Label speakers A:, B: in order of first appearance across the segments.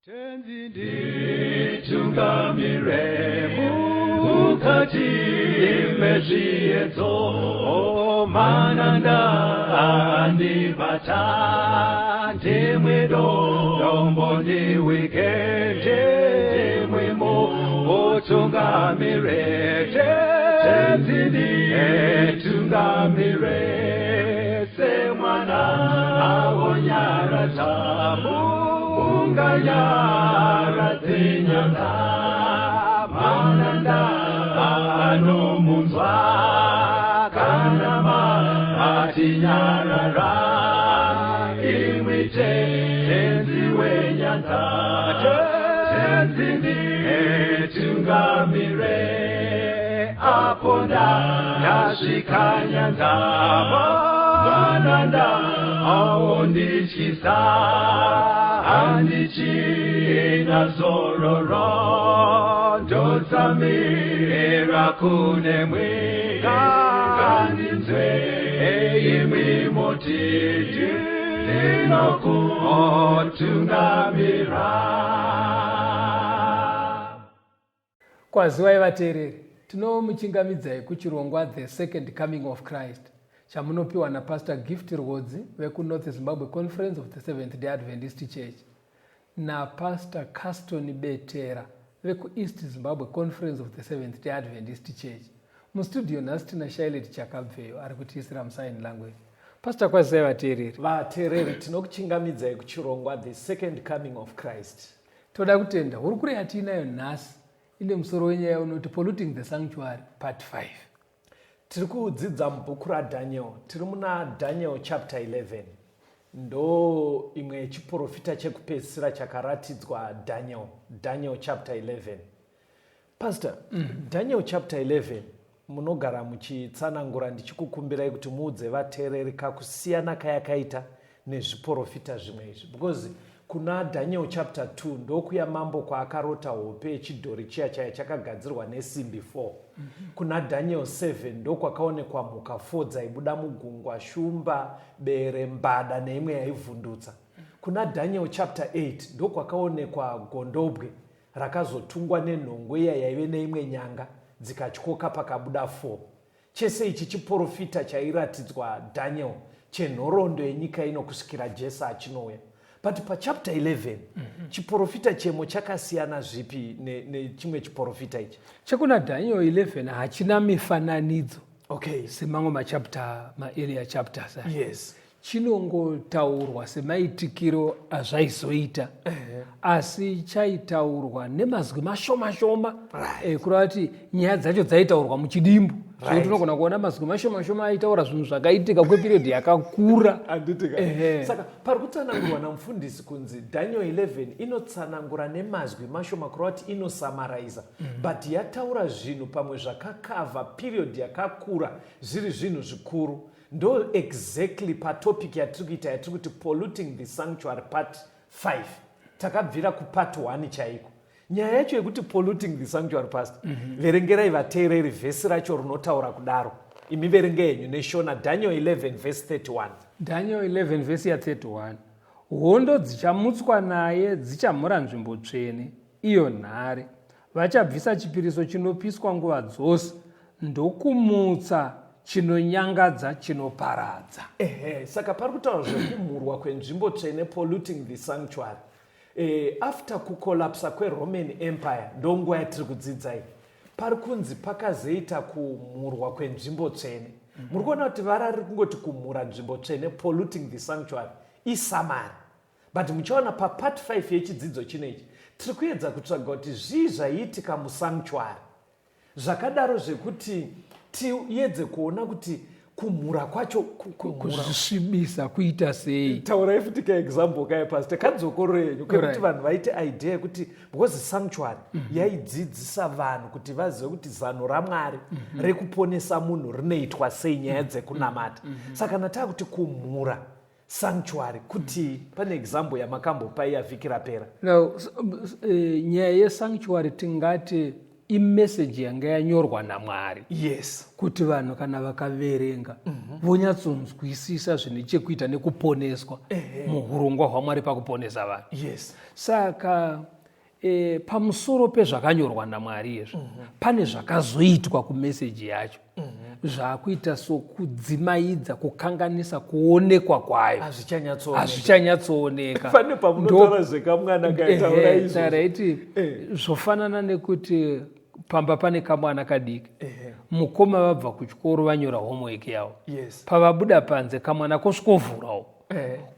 A: Tenzi nditungamire mukati mezviedzo, mananda andibata, ndimwe dombo ndiwike, ndimwe mutungamire. Tenzi nditungamire semwana awonyaradza unganyaradze nyanga, mananda anomunzwa kana matinyarara, imwi Tenzi wenyanga. Tenzi nditungamire apo ndasvika nyanza, mananda aondityisa, handichina zororo, ndotsamira kunemwe, ngandinzwe imwi moti ndinokutungamira.
B: Kwaziwai vateereri, tinomuchingamidzai kuchirongwa The Second Coming of Christ chamunopiwa naPastor Gift Rwodzi vekuNorth Zimbabwe Conference of the Seventh Day Adventist Church naPastor Caston Betera vekuEast Zimbabwe Conference of the Seventh Day Adventist Church. Mustudio nhasi tina Shailet Chakabveyo ari kutiisira musign language. Pastor, kwazisai vateereri.
C: Vateereri, tinokuchingamidzai kuchirongwa The Second Coming of Christ.
B: Toda kutenda hurukuro yatiinayo nhasi ine musoro wenyaya unoti Polluting the Sanctuary Part 5.
C: Tiri kudzidza mubhuku raDaniel. Tiri muna Daniel chapter 11. Ndo imwe yechiprofita chekupedzisira chakaratidzwa Daniel. Daniel chapter 11. Pastor, Daniel chapter 11 munogara muchitsanangura, ndichikukumbirai kuti muudze vateereri kakusiyana kayakaita nezviprofita zvimwe izvi, because kuna Daniel chapter 2 ndokuya mambo kwaakarota hope yechidhori chiya chaya chakagadzirwa nesimbi 4. Kuna Daniel 7 ndokwakaonekwa mhuka 4 dzaibuda mugungwa, shumba, bere, mbada neimwe yaivhundutsa. Kuna Daniel chapter 8 ndokwakaonekwa gondobwe rakazotungwa nenhongo iya yaive neimwe nyanga dzikatyoka pakabuda 4. Chese ichi chiprofita chairatidzwa Daniel chenhoroondo yenyika ino kusvikira Jesu achinouya. But pachapter 11 chiprofita chemo chakasiyana zvipi nechimwe chiprofita ichi?
B: Chekuna Daniel 11 hachina mifananidzo semamwe machapter, maearlier chapters aya. Chinongotaurwa semaitikiro azvaizoita, asi chaitaurwa nemazwi mashoma shoma, kureva kuti nyaya dzacho dzaitaurwa muchidimbu, zvekuti unogona kuona mazwi mashoma shoma aitaura zvinhu zvakaitika kweperiod yakakura.
C: Handitika. Saka pari kutsanangurwa namufundisi kunzi Daniel 11 inotsanangura nemazwi mashoma, kureva kuti inosamaraiza, but yataura zvinhu pamwe zvakakavha period yakakura, zviri zvinhu zvikuru. Ndo exactly patopic yatiri kuita, yatiri kuti Polluting the Sanctuary Part 5. Takabvira kupart 1 chaiko. Nyaya yacho yekuti polluting the sanctuary, pastor, verengerai vateereri vhesi racho rinotaura kudaro. Imi verenge henyu neShona, Daniel 11 vhesi 31.
B: Daniel 11 vhesi ya31: Hondo dzichamutswa naye dzichamhura nzvimbo tsvene, iyo nhare. Vachabvisa chipiriso chinopiswa nguva dzose ndokumutsa chinonyangadza chinoparadza.
C: Ehe, saka pari kutaura zvekumhurwa kwenzvimbo tsvene, polluting the sanctuary. After kukolapsa kweRoman Empire, ndonguva yatiri kudzidza iyi, pari kunzi pakazoita kumhurwa kwenzvimbo tsvene. Muri kuona kuti vara riri kungoti kumhura nzvimbo tsvene, polluting the sanctuary, isummary. But muchaona papart 5 yechidzidzo chino ichi tiri kuedza kutsvaga kuti zvii zvaiitika musanctuary zvakadaro zvekuti tiedze kuona kuti kumhura kwacho
B: kuzvisvibisa kuita sei.
C: Taurai futi kaexample kaya, pastor, kadzokororo yenyu kekuti vanhu vaite idea yekuti, because sanctuary yaidzidzisa vanhu kuti vazive kuti zano raMwari rekuponesa munhu rinoitwa sei, nyaya dzekunamata. Saka kana taakuti kumhura sanctuary, kuti pane example yamakambopa iya vhiki rapera.
B: Now, nyaya yesanctuary tingati Imeseji yanga yanyorwa naMwari. Kuti vanhu kana vakaverenga vonyatsonzwisisa zvine chekuita nekuponeswa muhurongwa hwaMwari pakuponesa vanhu. Saka pamusoro pezvakanyorwa naMwari izvi, pane zvakazoitwa kumeseji yacho zvaakuita sokudzimaidza, kukanganisa kuonekwa kwayo.
C: Hazvichanyatsooneka.
B: Hazvichanyatsooneka.
C: Pane pamunotaura zvekamwana kaitaura izvo.
B: Raiti zvofanana nekuti pamba pane kamwana kadiki, mukoma vabva kuchikoro, vanyora homework yavo. Pavabuda panze, kamwana kosvikovhurawo,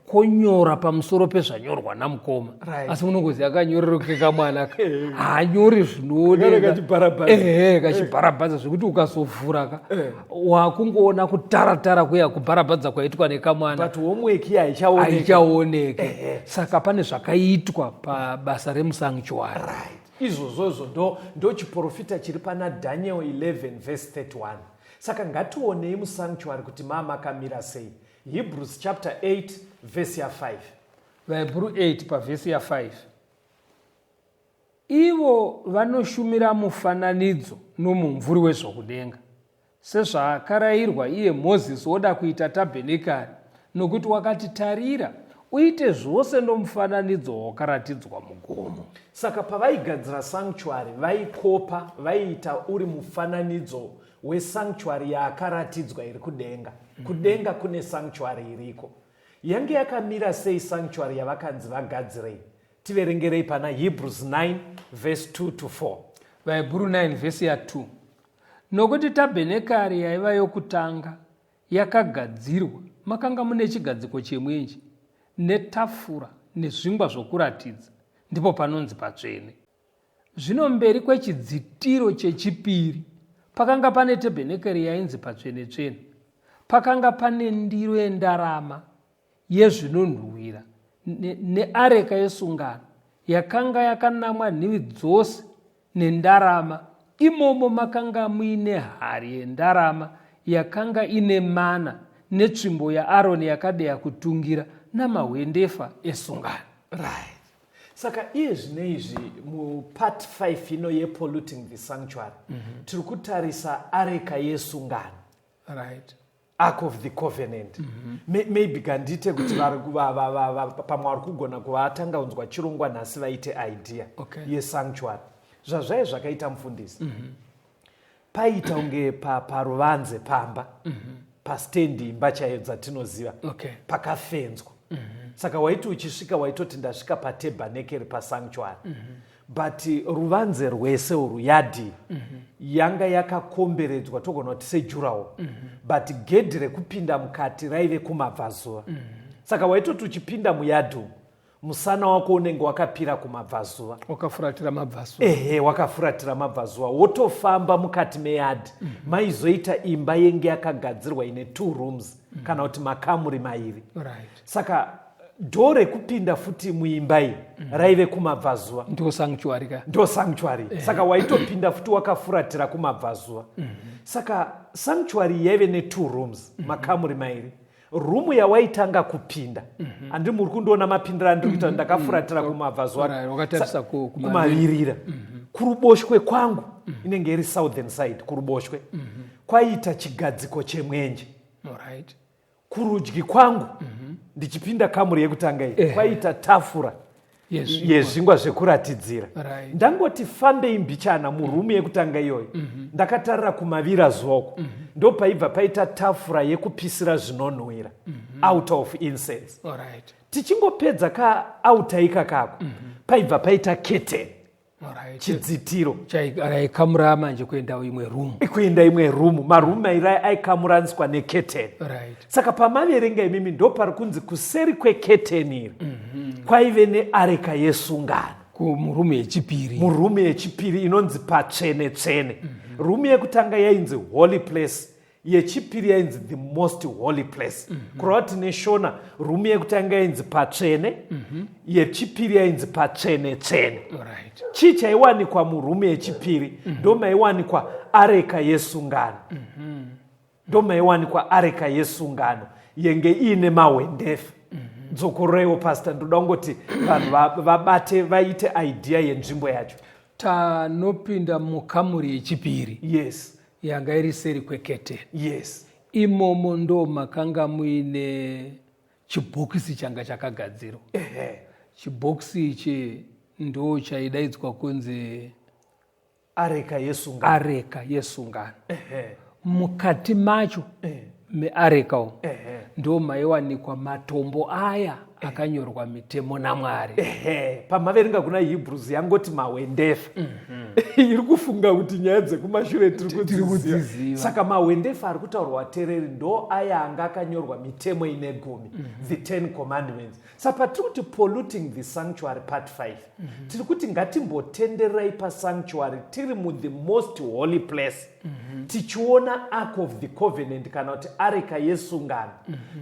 B: konyora pamusoro pezvanyorwa namukoma. Asi unongoziva akanyorero kekamwana ka, haanyori zvinooneka.
C: Kachibharabhaza.
B: Ehe, kachibharabhaza zvekuti ukazovhura ka, wakungoona kutaratara kuya kubharabhadza kwaitwa nekamwana.
C: But homework iya haichaoneka.
B: Haichaoneke. Saka pane zvakaitwa pabasa remusanctuary.
C: Right, izvozvozvo ndo chiprofita chiri pana Daniel 11 verse 31. Saka ngationei musanctuary kuti maa makamira sei. Hebrews chapter 8 verse ya5.
B: VaHebhuru 8 pavhesi ya5: Ivo vanoshumira mufananidzo nomumvuri wezvokudenga, sezvaakarayirwa iye Mozisi oda kuita tabhenekari, nokuti wakati, "Tarira, uite zvose nomufananidzo wakaratidzwa mugomo."
C: Saka pavaigadzira sanctuary, vaikopa, vaiita uri mufananidzo wesanctuary yaakaratidzwa iri kudenga. Kudenga kune sanctuary iriko. Yange yakamira sei sanctuary yavakanzi vagadzirei? Tiverengerei pana Hebrews 9 verse 2 to 4.
B: VaHebhuru 9 vhesi ya2: Nokuti tabhenekari yaiva yokutanga yakagadzirwa, makanga mune chigadziko chemwenje netafura nezvingwa zvokuratidza, ndipo panonzi patsvene. Zvino mberi kwechidzitiro chechipiri pakanga pane tebhenekeri yainzi patsvene-tsvene. Pakanga pane ndiro yendarama yezvinonhuhwira neareka yesungano yakanga yakanamwa nhivi dzose nendarama. Imomo makanga muine hari yendarama yakanga ine mana, netsvimbo yaAroni yakadeya kutungira, namahwendefa esungano.
C: Right, saka iye zvino izvi mupart 5 ino yepolluting the sanctuary, tiri kutarisa areka yesungano, Ark of the Covenant. Maybe kandiite kuti pamwe vari kugona kuvatanga kunzwa chirongwa nhasi vaite idea yesanctuary zvazvai zvakaita. Mufundisi, paita kunge paruvanze pamba, pastendi, imba chaiyo dzatinoziva, pakafenzwa. Saka waiti uchisvika waitoti ndasvika patebhanekeri, pasanctuary. But ruvanze rwese urwu, yadhi yanga yakakomberedzwa, togona kuti sedurawall, but gedhi rekupinda mukati raive kumabvazuva. Saka waitoti uchipinda muyadhi umu, musana wako unenge wakapira kumabvazuva.
B: Wakafuratira mabvazuva.
C: Ehe, wakafuratira mabvazuva. Wotofamba mukati meyadhi, maizoita imba yenge yakagadzirwa ine two rooms, kana kuti makamuri mairi. Saka dhoo rekupinda futi muimba iyi raive kumabvazuva.
B: Ndo sanctuary ka.
C: Ndo sanctuary. Saka waitopinda futi wakafuratira kumabvazuva. Saka sanctuary yaive netwo rooms, makamuri mairi. Rumu yawaitanga kupinda, handiri muri kundiona mapindiro andiri kuita, ndakafuratira kumabvazuva.
B: Right, wakatarisa
C: kumavirira. Kuruboshwe kwangu, inenge iri southern side, kuruboshwe kwaiita chigadziko chemwenje. Kurudyi kwangu, ndichipinda kamuri yekutanga iyi, kwaita tafura
B: Yezvingwa.
C: Yezvingwa zvekuratidzira. Ndangoti fambei mbichana murumu yekutanga iyoyo, ndakatarira kumavira zuva uko, ndo paibva paita tafura yekupisira zvinonhuhwira, altar of incense. Tichingopedza kaaltar ikakako, paibva paita curtain, chidzitiro.
B: Raikamura manje kuenda imwe room.
C: Kuenda imwe rumu. Marumu mairi aikamuraniswa necurtain. Saka pamaverenga imimi, ndo pari kunzi kuseri kwecurtain iri kwaive neareka yesungano.
B: Murumu yechipiri.
C: Murumu yechipiri inonzi patsvene tsvene. Rumu yekutanga yainzi holy place, yechipiri yainzi the most holy place. Kureva kuti neshona, rumu yekutanga yainzi patsvene, yechipiri yainzi patsvene tsvene. Chii chaiwanikwa murumu yechipiri? Ndo maiwanikwa areka yesungano. Ndo maiwanikwa areka yesungano yenge iine mahwendefa. Dzokororeiwo, pastor, ndoda kungoti vanhu vabate, vaite idea yenzvimbo yacho.
B: Tanopinda mukamuri yechipiri.
C: Yes.
B: Yanga iri seri kweketeni.
C: Yes.
B: Imomo ndo makanga muine chibhokisi changa chakagadzirwa. Chibhokisi ichi ndo chaidaidzwa kunzi
C: areka yesungano.
B: Areka yesungano. Mukati macho meareka umu ndo maiwanikwa matombo aya akanyorwa mitemo naMwari.
C: Pamaverenga kuna Hebrews yangoti mahwendefa. Iri kufunga kuti nyaya dzekumashure tiri kudziziva. Saka mahwendefa ari kutaurwa vateereri ndo aya anga akanyorwa mitemo ine gumi, the 10 commandments. Saka patiri kuti polluting the sanctuary part 5, tiri kuti ngatimbotendererai pasanctuary tiri muthe most holy place, tichiona Ark of the Covenant kana kuti areka yesungano,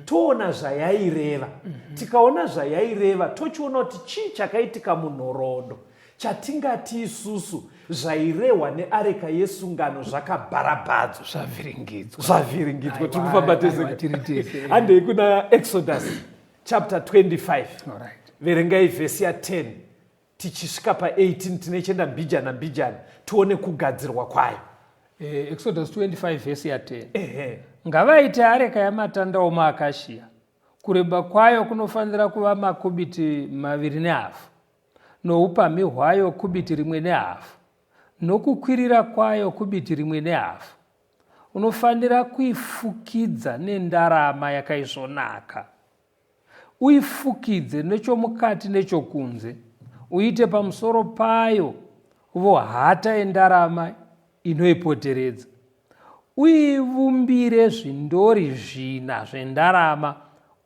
C: toona zvayaireva. Tikaona zvayaireva, tochiona kuti chii chakaitika munhoroondo chatingati isusu zvairehwa neareka yesungano zvakabharabhadzwa,
B: zvavhiringidzwa.
C: Zvavhiringidzwa. Tiri kufamba
B: tese. Tiri tese.
C: Handei kuna Exodus chapter 25. Verengai vhesi ya10 tichisvika pa18, tinechienda mbijana mbijana tione kugadzirwa kwayo.
B: Exodus 25 vhesi ya10. Ngavaite areka yamatanda omuakashia. Kureba kwayo kunofanira kuva makubiti 2.5, noupamhi hwayo kubiti 1.5, nokukwirira kwayo kubiti 1.5. Unofanira kuifukidza nendarama yakaisvonaka, uifukidze nechomukati nechokunze. Uite pamusoro payo vohata yendarama inoipoteredza. Uivumbire zvindori zvina zvendarama,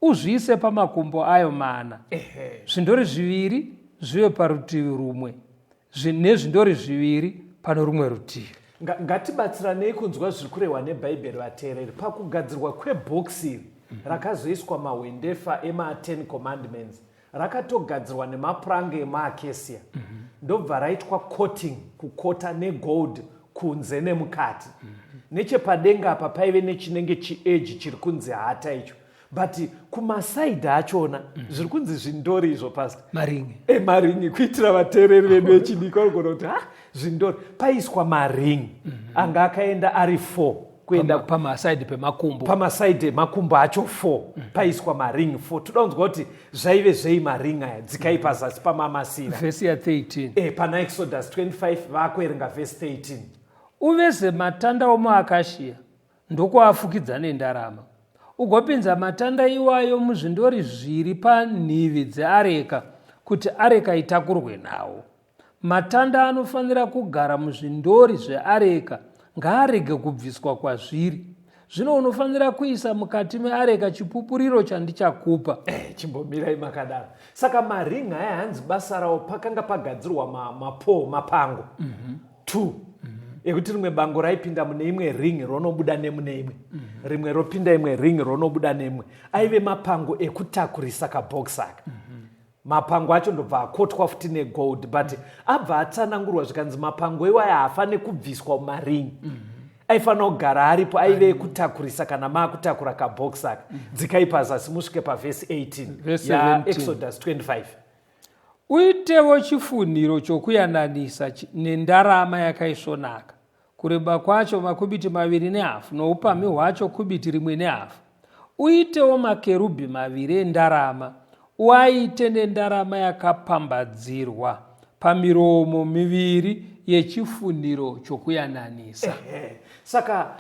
B: uzviise pamakumbo ayo mana, zvindori zviviri zvive parutivi rumwe nezvindori zviviri pano rumwe rutivi.
C: Ngatibatsiranei kunzwa zviri kurehwa neBhaibheri, vateereri. Pakugadzirwa kwebhokisi iri rakazoiswa mahwendefa ema10 commandments, rakatogadzirwa nemapuranga emaakesiya, ndobva raitwa coating, kukota negold kunze nemukati. Nechepadenga apa paive nechinenge chieji chiri kunzi hata icho, but kumasaidhi achona zviri kunzi zvindori izvo, pastor.
B: Maringi.
C: Emaringi, kuitira vateereri vedu vechidiki vanogona kuti ha, zvindori, paiswa maringi anga akaenda ari 4 kuenda
B: pamasaidhi pemakumbo.
C: Pamasaidhi emakumbo acho 4 paiswa maringi 4. Toda kunzwa kuti zvaive zvei maringi aya. Dzikai pazasi pamamasira.
B: Vhesi ya13.
C: Pana Exodus 25, vakuerenga vhesi 13.
B: Uveze matanda omuakashia ndokuafukidza nendarama. Ugopinza matanda iwayo muzvindori zviri panhivi dzeareka kuti areka itakurwe nawo. Matanda anofanira kugara muzvindori zveareka, ngaarege kubviswa kwazviri. Zvino unofanira kuisa mukati meareka chipupuriro chandichakupa.
C: Chimbomirai makadaro. Saka maringi aya, hanzi basa rawo pakanga pagadzirwa mapo mapango 2 ekuti rimwe bango raipinda mune imwe ring, ronobuda nemune imwe, rimwe ropinda imwe ring, ronobuda nemwe. Aive mapango ekutakurisa kabhokisi aka. Mapango acho ndobva akotwa futi negold, but abva atsanangurwa zvikanzi mapango iwaya haafaniri kubviswa mumaringi, aifanira kugara aripo, aive ekutakurisa kana maakutakura kabhokisi aka. Dzikai pazasi musvike pavhesi 18.
B: Verse
C: yaExodus 25.
B: Uitewo chifunhiro chokuyananisa nendarama yakaisvonaka. Kureba kwacho makubiti 2.5, noupamhi hwacho kubiti 1.5. Uitewo makerubhi maviri endarama, uaite nendarama yakapambadzirwa pamiromo miviri yechifunhiro chokuyananisa.
C: Saka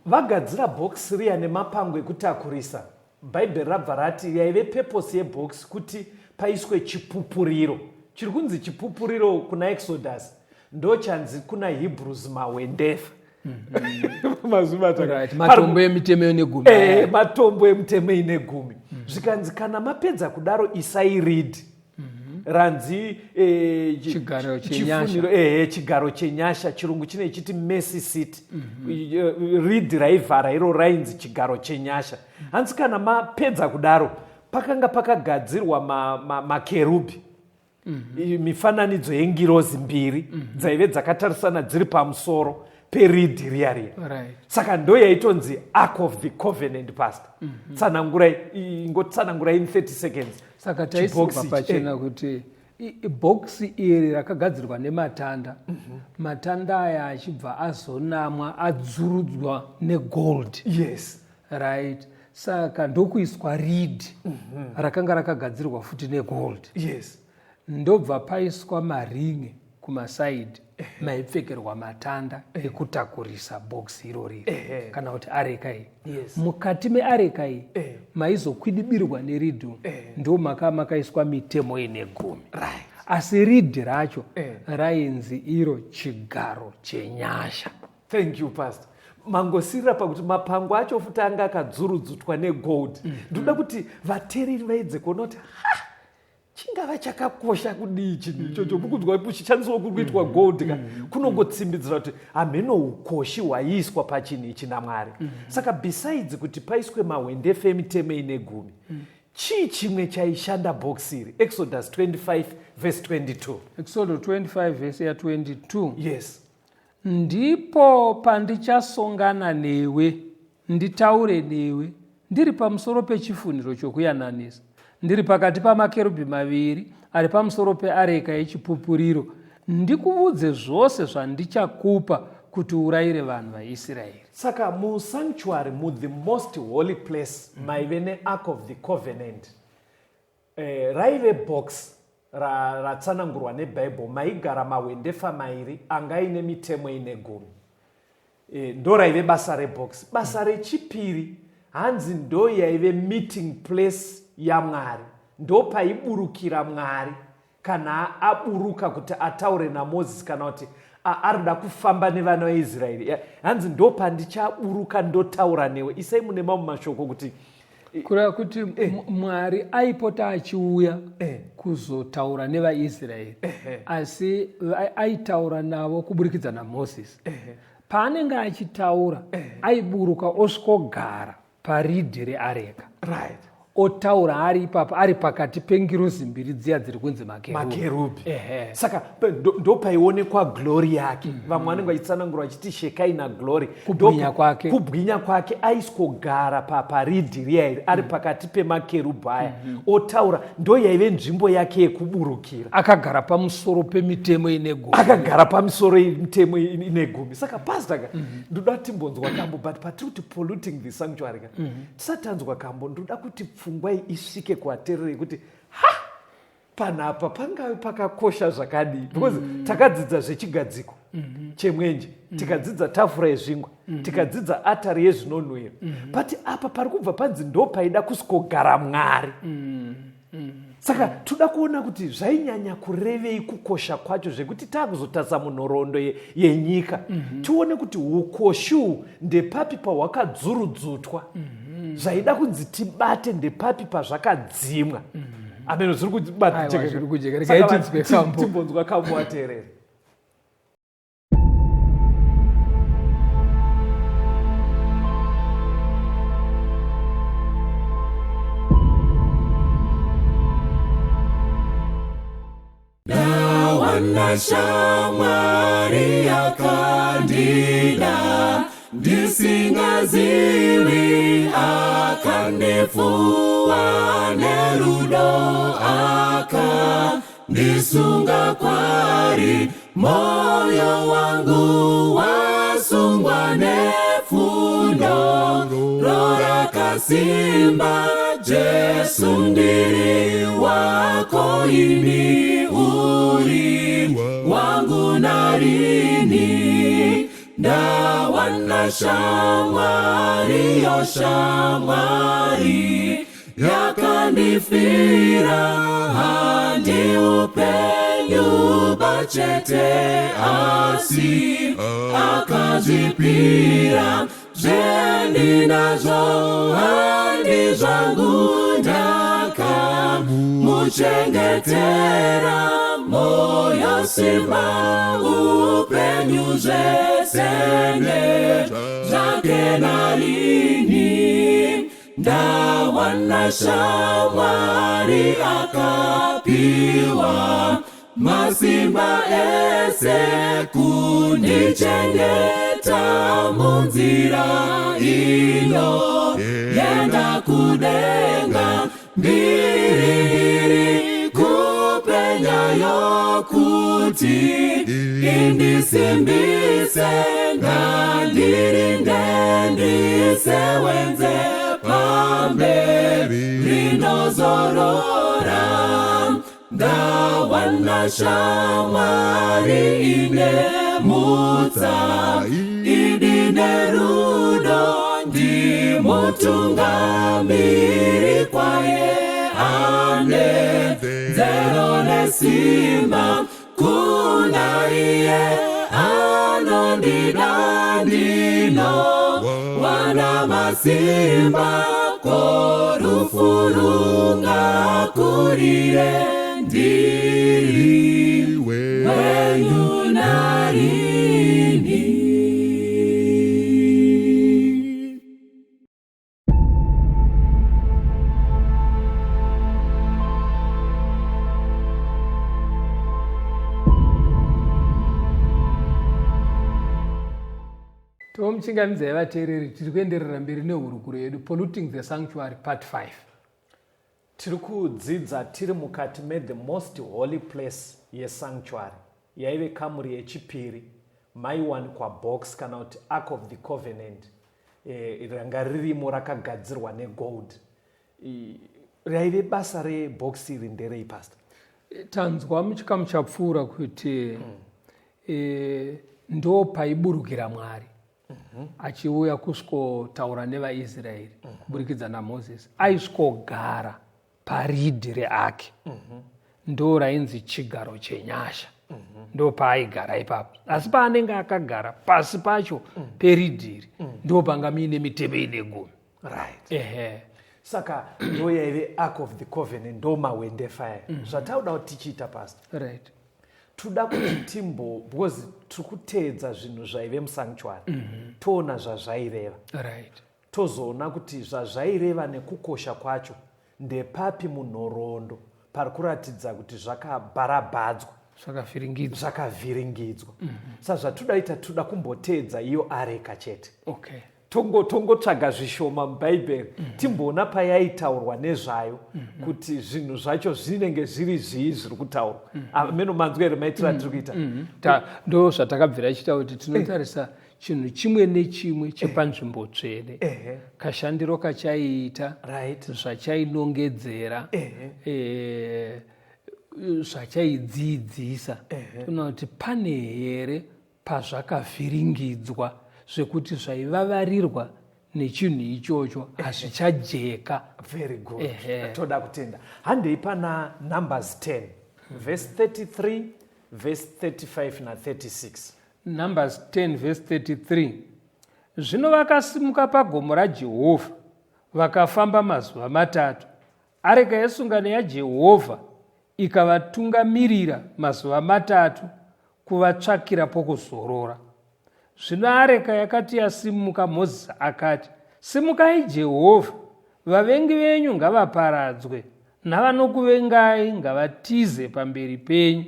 C: vagadzira bhokisi riya nemapango ekutakurisa, Bhaibheri rabva rati yaive purpose yebhokisi kuti paiswe chipupuriro. Chiri kunzi chipupuriro kuna Exodus ndo chanzi kuna Hebrews mahwendefa. Mazvibata?
B: Matombo emitemo ine gumi.
C: Matombo emitemo ine gumi. Zvikanzi kana mapedza kudaro, isai reed ranzi
B: Chigaro chenyasha.
C: Chifuniro, chigaro chenyasha. Chirungu chine chiti mercy seat. Reed raivhara iro rainzi chigaro chenyasha. Hanzi kana mapedza kudaro, pakanga pakagadzirwa makerubhi, mifananidzo yengirozi mbiri dzaive dzakatarisana dziri pamusoro pereed riya riya. Saka ndo yaitonzi Ark of the Covenant. Pastor, tsanangurai, ingotsanangurai in 30 seconds.
B: Saka taisirwa
C: Chibhokisi ichi,
B: pachena kuti Bhokisi iri rakagadzirwa nematanda. Matanda aya achibva azonamwa adzurudzwa negold.
C: Yes.
B: Right. Saka ndokuiswa reed rakanga rakagadzirwa futi negold.
C: Yes.
B: Ndobva paiswa maringi kumasaidi maipfekerwa matanda ekutakurisa bhokisi irori kana kuti areka iyi.
C: Yes.
B: Mukati meareka iyi maizokwidibirwa neridhi ndo maka makaiswa mitemo ine gumi.
C: Right.
B: Asi ridhi racho rainzi iro chigaro chenyasha.
C: Thank you, Pastor. Mangosirira pakuti mapango acho futi anga akadzurudzutwa negold. Ndinoda kuti vateereri vaedze kuona kuti ha, chingava chakakosha kudii chinhu ichocho. Mukunzwa kuchishandiswa kuri kuitwa gold ka, kunongotsimbidzira kuti hamheno ukoshi hwaiiswa pachinhu ichi naMwari. Saka besides kuti paiswe mahwendefa emitemo ine gumi, chii chimwe chaishanda box iri? Exodus 25 verse 22.
B: Exodus 25 verse ya 22.
C: Yes.
B: Ndipo pandichasongana newe, nditaure newe, ndiri pamusoro pechifunhiro chokuyananisa, ndiri pakati pamakerubhi maviri ari pamusoro peareka yechipupuriro, ndikuudze zvose zvandichakupa kuti urayire vanhu vaIsraeri.
C: Saka musanctuary, muthe most holy place, maive neark of the covenant. Raive box ratsanangurwa neBhaibheri, maigara mahwendefa mairi anga aine mitemo ine gumi. Ndo raive basa rebox. Basa rechipiri hanzi ndo yaive meeting place yaMwari, ndo paiburukira Mwari kana aburuka kuti ataure naMozisi kana kuti arida kufamba nevana vaIsraeri. Hanzi ndo pandichaburuka ndotaura newe. Isai mune mamwe mashoko kuti
B: kureva kuti Mwari aipota achiuya kuzotaura nevaIsraeri, asi aitaura navo kuburikidza naMozisi. Paanenge achitaura aiburuka osvikogara paridhi reareka.
C: Right.
B: Otaura ari ipapo, ari pakati pengirozi mbiri dziya dziri kunzi makerubhi.
C: Saka ndopaionekwa glory yake. Vamwe vanenge vachitsanangura vachiti Shekaina glory,
B: kubwinya kwake.
C: Kubwinya kwake aiswogara paridhi riya iri ari pakati pemakerubhi aya, otaura. Ndo yaive nzvimbo yake yekuburukira.
B: Akagara pamusoro pemitemo ine gumi.
C: Akagara pamusoro yemitemo ine gumi. Saka pastor ka, ndoda timbonzwa kambo, but patiri kuti polluting the sanctuary ka, tisati tanzwa kambo, ndoda kuti pfungwa iyi isvike kuvateereri yekuti ha, panapa pangave pakakosha zvakadii, because takadzidza zvechigadziko chemwenje, tikadzidza tafura yezvingwa, tikadzidza atari yezvinonhuhwira, but apa pari kubva panzi ndo paida kusvikogara Mwari. Saka toda kuona kuti zvainyanya kurevei kukosha kwacho, zvekuti taakuzotarisa munhoroondo yenyika, tione kuti ukoshi uhu ndepapi pahwakadzurudzutwa, zvaida kunzi tibate ndepapi pazvakadzimwa. Ameno zviri kubata.
B: Aiwa, zviri kujeka. Regai tinzwe kambo.
C: Timbonzwa kambo wateereri.
A: Ndawana shamwari yakandida ndisingazivi, akandifuwa nerudo, akandisunga kwari. Moyo wangu wasungwa nefundo rorakasimba. Jesu, ndiri wako ini, uri wangu narini. Ndawana shamwari, yo shamwari yakandifira, handi upenyu bachete, asi akazvipira. Zvendinazvo handi zvangu, ndakamuchengetera. Moyo, simba, upenyu, zvese zvake narini. Ndawana shamwari akapiwa masimba ese kundichengeta munzira ino yenda kudenga. Mbiri kupenya. Kuti indisimbise, ngandirinde ndisewenze pamberi, ndinozorora ndawana shamwari ine mutsa, idi nerudo, ndimutungamiri kwaye ane nzero nesimba. Kuna iye anondida ndino wana masimba, ko rufu rungakurire ndiri wenyu narini.
B: Tomuchingamidzai vateereri, tiri kuenderera mberi nehurukuro yedu, Polluting the Sanctuary Part 5.
C: Tiri kudzidza tiri mukati methe most holy place yesanctuary, yaive kamuri yechipiri maiwanikwa box kana kuti Ark of the Covenant. Ranga ririmo rakagadzirwa negold. Raive basa rebox iri nderei, Pastor?
B: Tanzwa muchikamu chapfuura kuti ndo paiburukira Mwari achiuya kusvikotaura nevaIsraeri kuburikidza naMozisi. Aisvikogara paridhi reark, ndo rainzi chigaro chenyasha, ndo paaigara ipapo. Asi paanenge akagara pasi pacho peridhi iri, ndo panga muine mitemo ine gumi.
C: Ehe. Saka ndo yaive Ark of the Covenant, ndo mahwendefa aya. Zvatauda kuti tichiita, Pastor, toda kuti timbo, because tiri kuteedza zvinhu zvaive musanctuary, toona zvazvaireva, tozoona kuti zvazvaireva nekukosha kwacho ndepapi munhoroondo pari kuratidza kuti zvakabharabhadzwa,
B: zvakavhiringidzwa.
C: Zvakavhiringidzwa. Saka zvatoda ita, toda kumboteedza iyo areka chete. Tongotsvaga zvishoma muBhaibheri, timboona payaitaurwa nezvayo, kuti zvinhu zvacho zvinenge zviri zvii zviri kutaurwa. Ameno manzwa here maitiro atiri kuita?
B: Ndo zvatakabvira chiita, kuti tinotarisa chinhu chimwe nechimwe chepanzvimbo tsvene, kashandiro kachaiita, zvachainongedzera, zvachaidzidzisa. Toona kuti pane here pazvakavhiringidzwa zvekuti zvaivavarirwa nechinhu ichocho hazvichajeka.
C: Very good. Toda kutenda. Handei pana Numbers 10 verse 33, verse 35 na36.
B: Numbers 10 verse 33: Zvino vakasimuka pagomo raJehovha, vakafamba mazuva 3. Areka yesungano yaJehovha ikavatungamirira mazuva 3 kuvatsvakira pokuzorora. Zvino areka yakati yasimuka, Mozisi akati, "Simukai Jehovha, vavengi venyu ngavaparadzwe, navanokuvengai ngavatize pamberi penyu."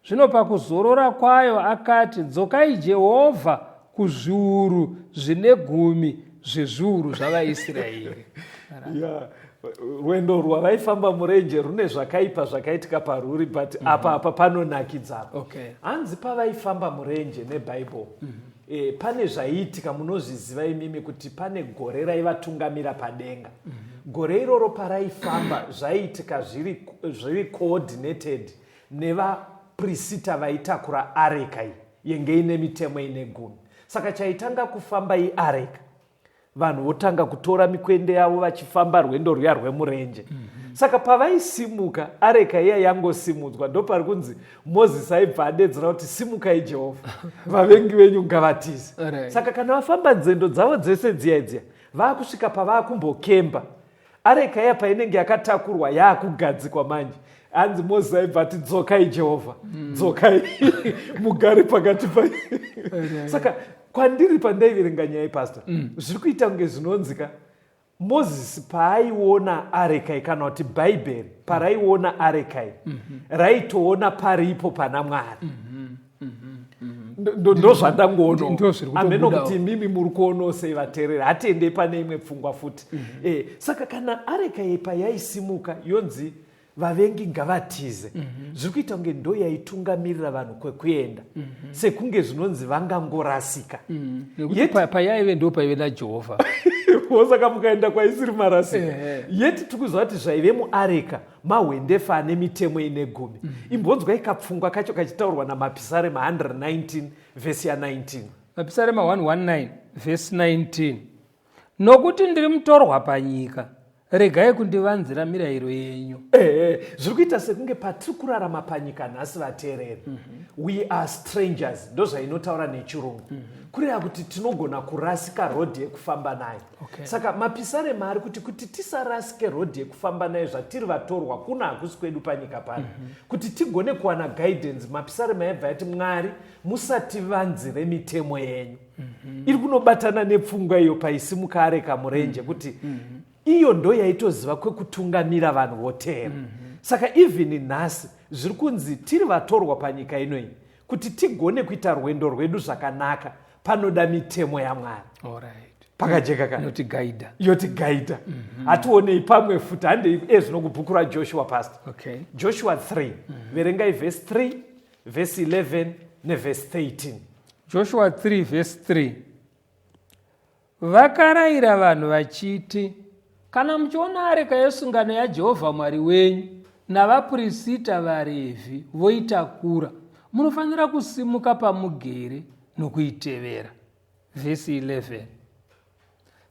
B: Zvino pakuzorora kwayo akati, "Dzokai Jehovha kuzviuru zvine gumi zvezviuru zvavaIsraeri."
C: Yeah. Rwendo rwavaifamba murenje rune zvakaipa zvakaitika paruri, but apa panonakidza apa. Hanzi pavaifamba murenje neBhaibheri, pane zvaiitika. Munozviziva imimi kuti pane gore raivatungamira padenga. Gore iroro paraifamba, zvaiitika zviri coordinated nevaprisita vaitakura areka iyi yenge ine mitemo ine gumi. Saka chaitanga kufamba iareka, vanhu votanga kutora mikwende yavo vachifamba rwendo rwuya rwemurenje. Saka pavaisimuka, areka iya yangosimudzwa, ndopari kunzi Mozisi aibva adedzera kuti, "Simukai Jehovha, vavengi venyu ngavatize." Saka kana vafamba nzendo dzavo dzese dziya dziya, vaakusvika pavaakumbokemba, areka iya painenge yakatakurwa yaakugadzikwa manje, hanzi Mozisi aibva ati, "Dzokai Jehovha, dzokai mugare pakati pa." Saka kwandiri pandaiverenga nyaya, Pastor, zviri kuita kunge zvinonzika Mozisi paaiona arekai, kana kuti Bhaibheri paraiona arekai, raitoona paripo pana Mwari. Ndozvandangoono.
B: Ndo zviri
C: Ameno
B: kutobudawo.
C: kuti imimi muri kuonawo sei, vateereri. Hatiendei pane imwe pfungwa futi. Saka kana areka iyi payaisimuka yonzi Vavengi ngavatize. Zviri kuita kunge ndo yaitungamirira vanhu kwekuenda, sekunge zvinonzi vangangorasika.
B: Nekuti payaive ndo paive naJehovha.
C: Saka mukaenda kwaisiri marasika. Yeti tiri kuziva kuti zvaive muareka mahwendefa ane mitemo ine gumi. Imbonzwai kapfungwa kacho kachitaurwa namapisarema 119 vhesi ya19.
B: Mapisarema 119 vhesi 19: Nokuti ndiri mutorwa panyika, regai kundivanzira mirayiro yenyu.
C: Ehe, zviri kuita sekunge patiri kurarama panyika nhasi, vateereri, we are strangers, ndozvainotaura nechirungu, kureva kuti tinogona kurasika rodhi yekufamba nayo. Saka mapisarema ari kuti tisarasike rodhi yekufamba nayo zvatiri vatorwa kuno, hakusi kwedu panyika pano, kuti tigone kuwana guidance, mapisarema yabva yati, "Mwari, musativanzire mitemo yenyu." Iri kunobatana nepfungwa iyo paisimuka areka murenje, kuti iyo ndo yaitoziva kwekutungamira vanhu voteera. Saka even nhasi zviri kunzi tiri vatorwa panyika inoyi, kuti tigone kuita rwendo rwedu zvakanaka panoda mitemo yaMwari. Pakajeka ka?
B: Yotigaidha.
C: Yotigaidha. Hationei pamwe futi, handei ezvino kubhuku raJoshua, pastor. Joshua 3, verengai vhesi 3, vhesi 11 nevhesi 13.
B: Joshua 3 vhesi 3: Vakarayira vanhu vachiti, "Kana muchiona areka yesungano yaJehovha Mwari wenyu navapurisita vaRevhi voitakura, munofanira kusimuka pamugere nokuitevera." Vhesi 11: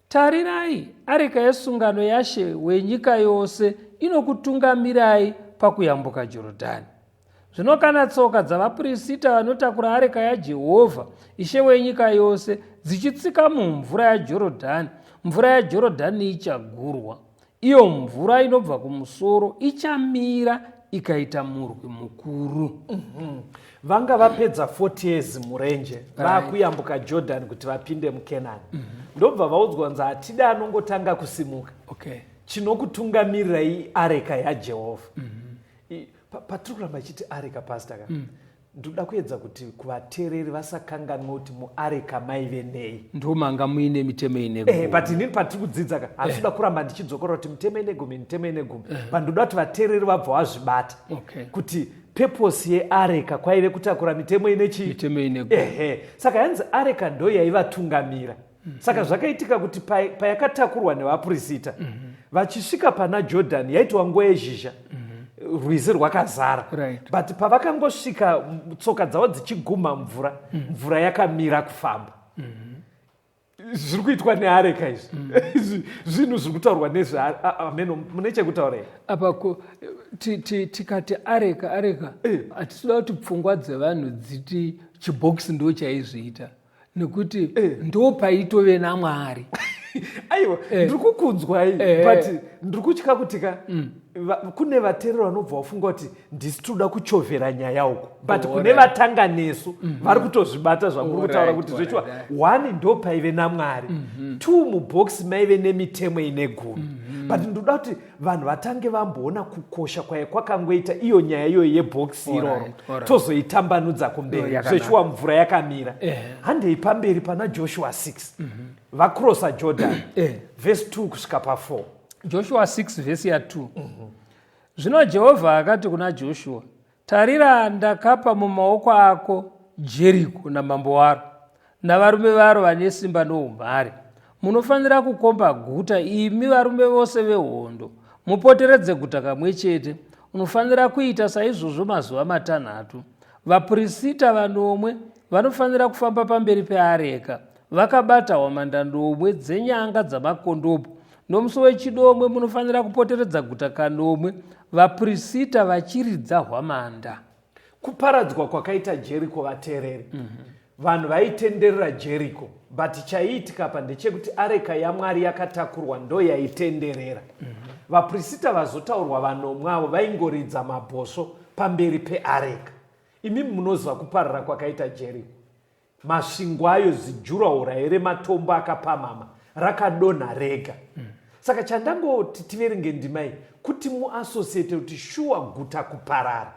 B: Tarirai, areka yesungano yaShe wenyika yose inokutungamirai pakuyambuka Jorodhani. Zvino kana tsoka dzavapurisita vanotakura areka yaJehovha, Ishe wenyika yose, dzichitsika mumvura yaJorodhani, mvura yaJorodhani ichagurwa, iyo mvura inobva kumusoro ichamira ikaita murwi mukuru.
C: Vanga vapedza 40 years murenje, vaakuyambuka Jordan kuti vapinde muKenani. Ndobva vaudzwa kunzi hatidi anongotanga kusimuka, chinokutungamirirai areka yaJehovha. Patiri kuramba ichiti areka, pastor ka, ndoda kuedza kuti kuvateereri vasakanganwa kuti muareka maive nei.
B: Ndo manga muine mitemo ine
C: gumi. But inini patiri kudzidza ka, handinoda kuramba ndichidzokorora kuti mitemo ine gumi, mitemo ine gumi, but ndoda kuti vateereri vabva vazvibata kuti purpose yeareka kwaive kutakura mitemo ine chii?
B: Mitemo ine gumi.
C: Ehe, saka yanzi areka ndo yaivatungamira. Saka zvakaitika kuti payakatakurwa nevapurisita vachisvika pana Jordan, yaitwa nguva yezhizha, rwizi rwakazara. But pavakangosvika, tsoka dzavo dzichiguma mvura, mvura yakamira kufamba. Zviri kuitwa neareka izvi, zvinhu zviri kutaurwa nezveameno. Mune chekutaura here?
B: Apa tikati areka, areka, hatisi kuti pfungwa dzevanhu dziti chibhokisi ndo chaizviita, nekuti ndo paitove naMwari.
C: Aiwa, ndiri kukunzwai, but ndiri kutya kuti ka kune vateereri vanobva vafunga kuti ndisi toda kuchovhera nyaya uku, but kune vatanga nesu vari kutozvibata zvamuri kutaura kuti zvechiwa one ndo paive naMwari, two mubhokisi maive nemitemo ine gumi. But ndoda kuti vanhu vatange vamboona kukosha kwayo kwakangoita iyo nyaya iyoyo yebhokisi iroro, tozoitambanudza kumberi. Zvechiwa mvura yakamira. Handei pamberi pana Joshua 6, vakrosa Jordan, vhesi 2 kusvika pa4.
B: Joshua 6 vhesi ya2: Zvino Jehovha akati kuna Joshua, "Tarira, ndakapa mumaoko ako Jeriko namambo waro navarume varo vane simba noumhare. Munofanira kukomba guta, imi varume vose vehondo, mupoteredze guta kamwe chete. Unofanira kuita saizvozvo mazuva matanhatu. Vapurisita vanomwe vanofanira kufamba pamberi peareka vakabata hwamanda nomwe dzenyanga dzamakondobo. Nomusi wechinomwe munofanira kupoteredza guta kanomwe, vapurisita vachiridza hwamanda."
C: Kuparadzwa kwakaita Jeriko, vateereri, vanhu vaitenderera Jeriko, but chaiitika pa ndechekuti areka yaMwari yakatakurwa ndo yaitenderera. Vapurisita vazotaurwa vanomwe avo vaingoridza mabhosvo pamberi peareka. Imimi munoziva kuparara kwakaita Jeriko, masvingo ayo, zijuraura rematombo akapamhama rakadonha rega. Saka chandangoti tiverenge ndima iyi kuti muassociate kuti shuwa guta kuparara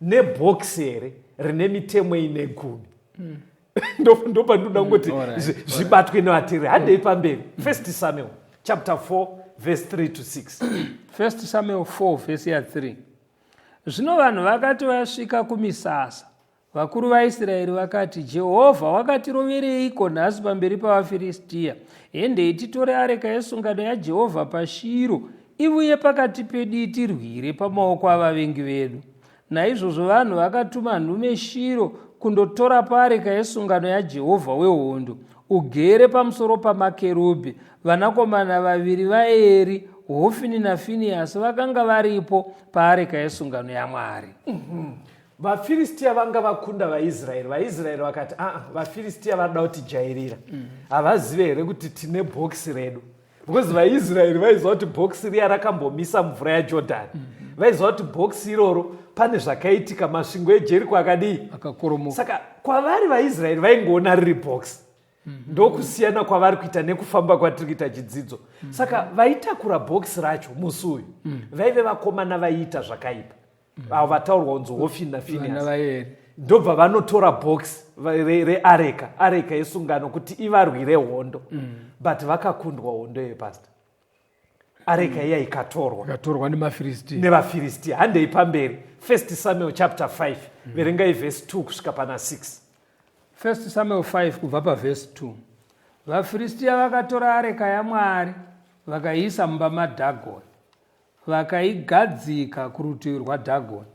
C: nebhokisi here rine mitemo ine gumi. Ndopandinoda kungoti zvibatwe nevateereri. Handei pamberi, First Samuel chapter 4 verse 3 to 6.
B: 1 Samuel 4 vhesi ya3. Zvino vanhu vakati vasvika kumisasa, vakuru vaIsraeri vakati, Jehovha wakatirovereiko nhasi pamberi pavaFiristiya? Hendei titore areka yesungano yaJehovha paShiro, ivuye pakati pedu itirwire pamaoko avavengi vedu. Naizvozvo vanhu vakatuma nhume Shiro kundotora paareka yesungano yaJehovha wehondo, ugere pamusoro pamakerubhi. Vanakomana vaviri vaEri, Hofini naFiniyasi, vakanga varipo paareka yesungano yaMwari.
C: VaFiristiya vanga vakunda vaIsraeri. VaIsraeri vakati, aa, vaFiristiya varida kutijairira. Havazive here kuti tine bhokisi redu? Because vaIsraeri vaiziva kuti bhokisi riya rakambomisa mvura yaJodhani. Vaiziva kuti bhokisi iroro pane zvakaitika, masvingo eJeriko akadii?
B: Akakoromoka.
C: Saka kwavari vaIsraeri vaingoona riri bhokisi. Ndokusiyana kwavari kuita nekufamba kwatiri kuita chidzidzo. Saka vaitakura bhokisi racho musi uyu vaive vakomana vaiita zvakaipa, avo vataurwa kunzi Hofini naFiniyasi, ndobva vanotora bhokisi reareka, areka yesungano, kuti ivarwire hondo. But vakakundwa hondo iyo, pastor. Areka iya ikatorwa,
B: ikatorwa nemaFiristiya.
C: Nevafiristiya. Handei pamberi, 1 Samuel chapter 5. Verengai vhesi 2 kusvika pana 6.
B: 1 Samuel 5 kubva pavhesi 2. VaFiristiya vakatora areka yaMwari, vakaiisa mumba maDhagoni, vakaigadzika kurutivi rwaDhagoni.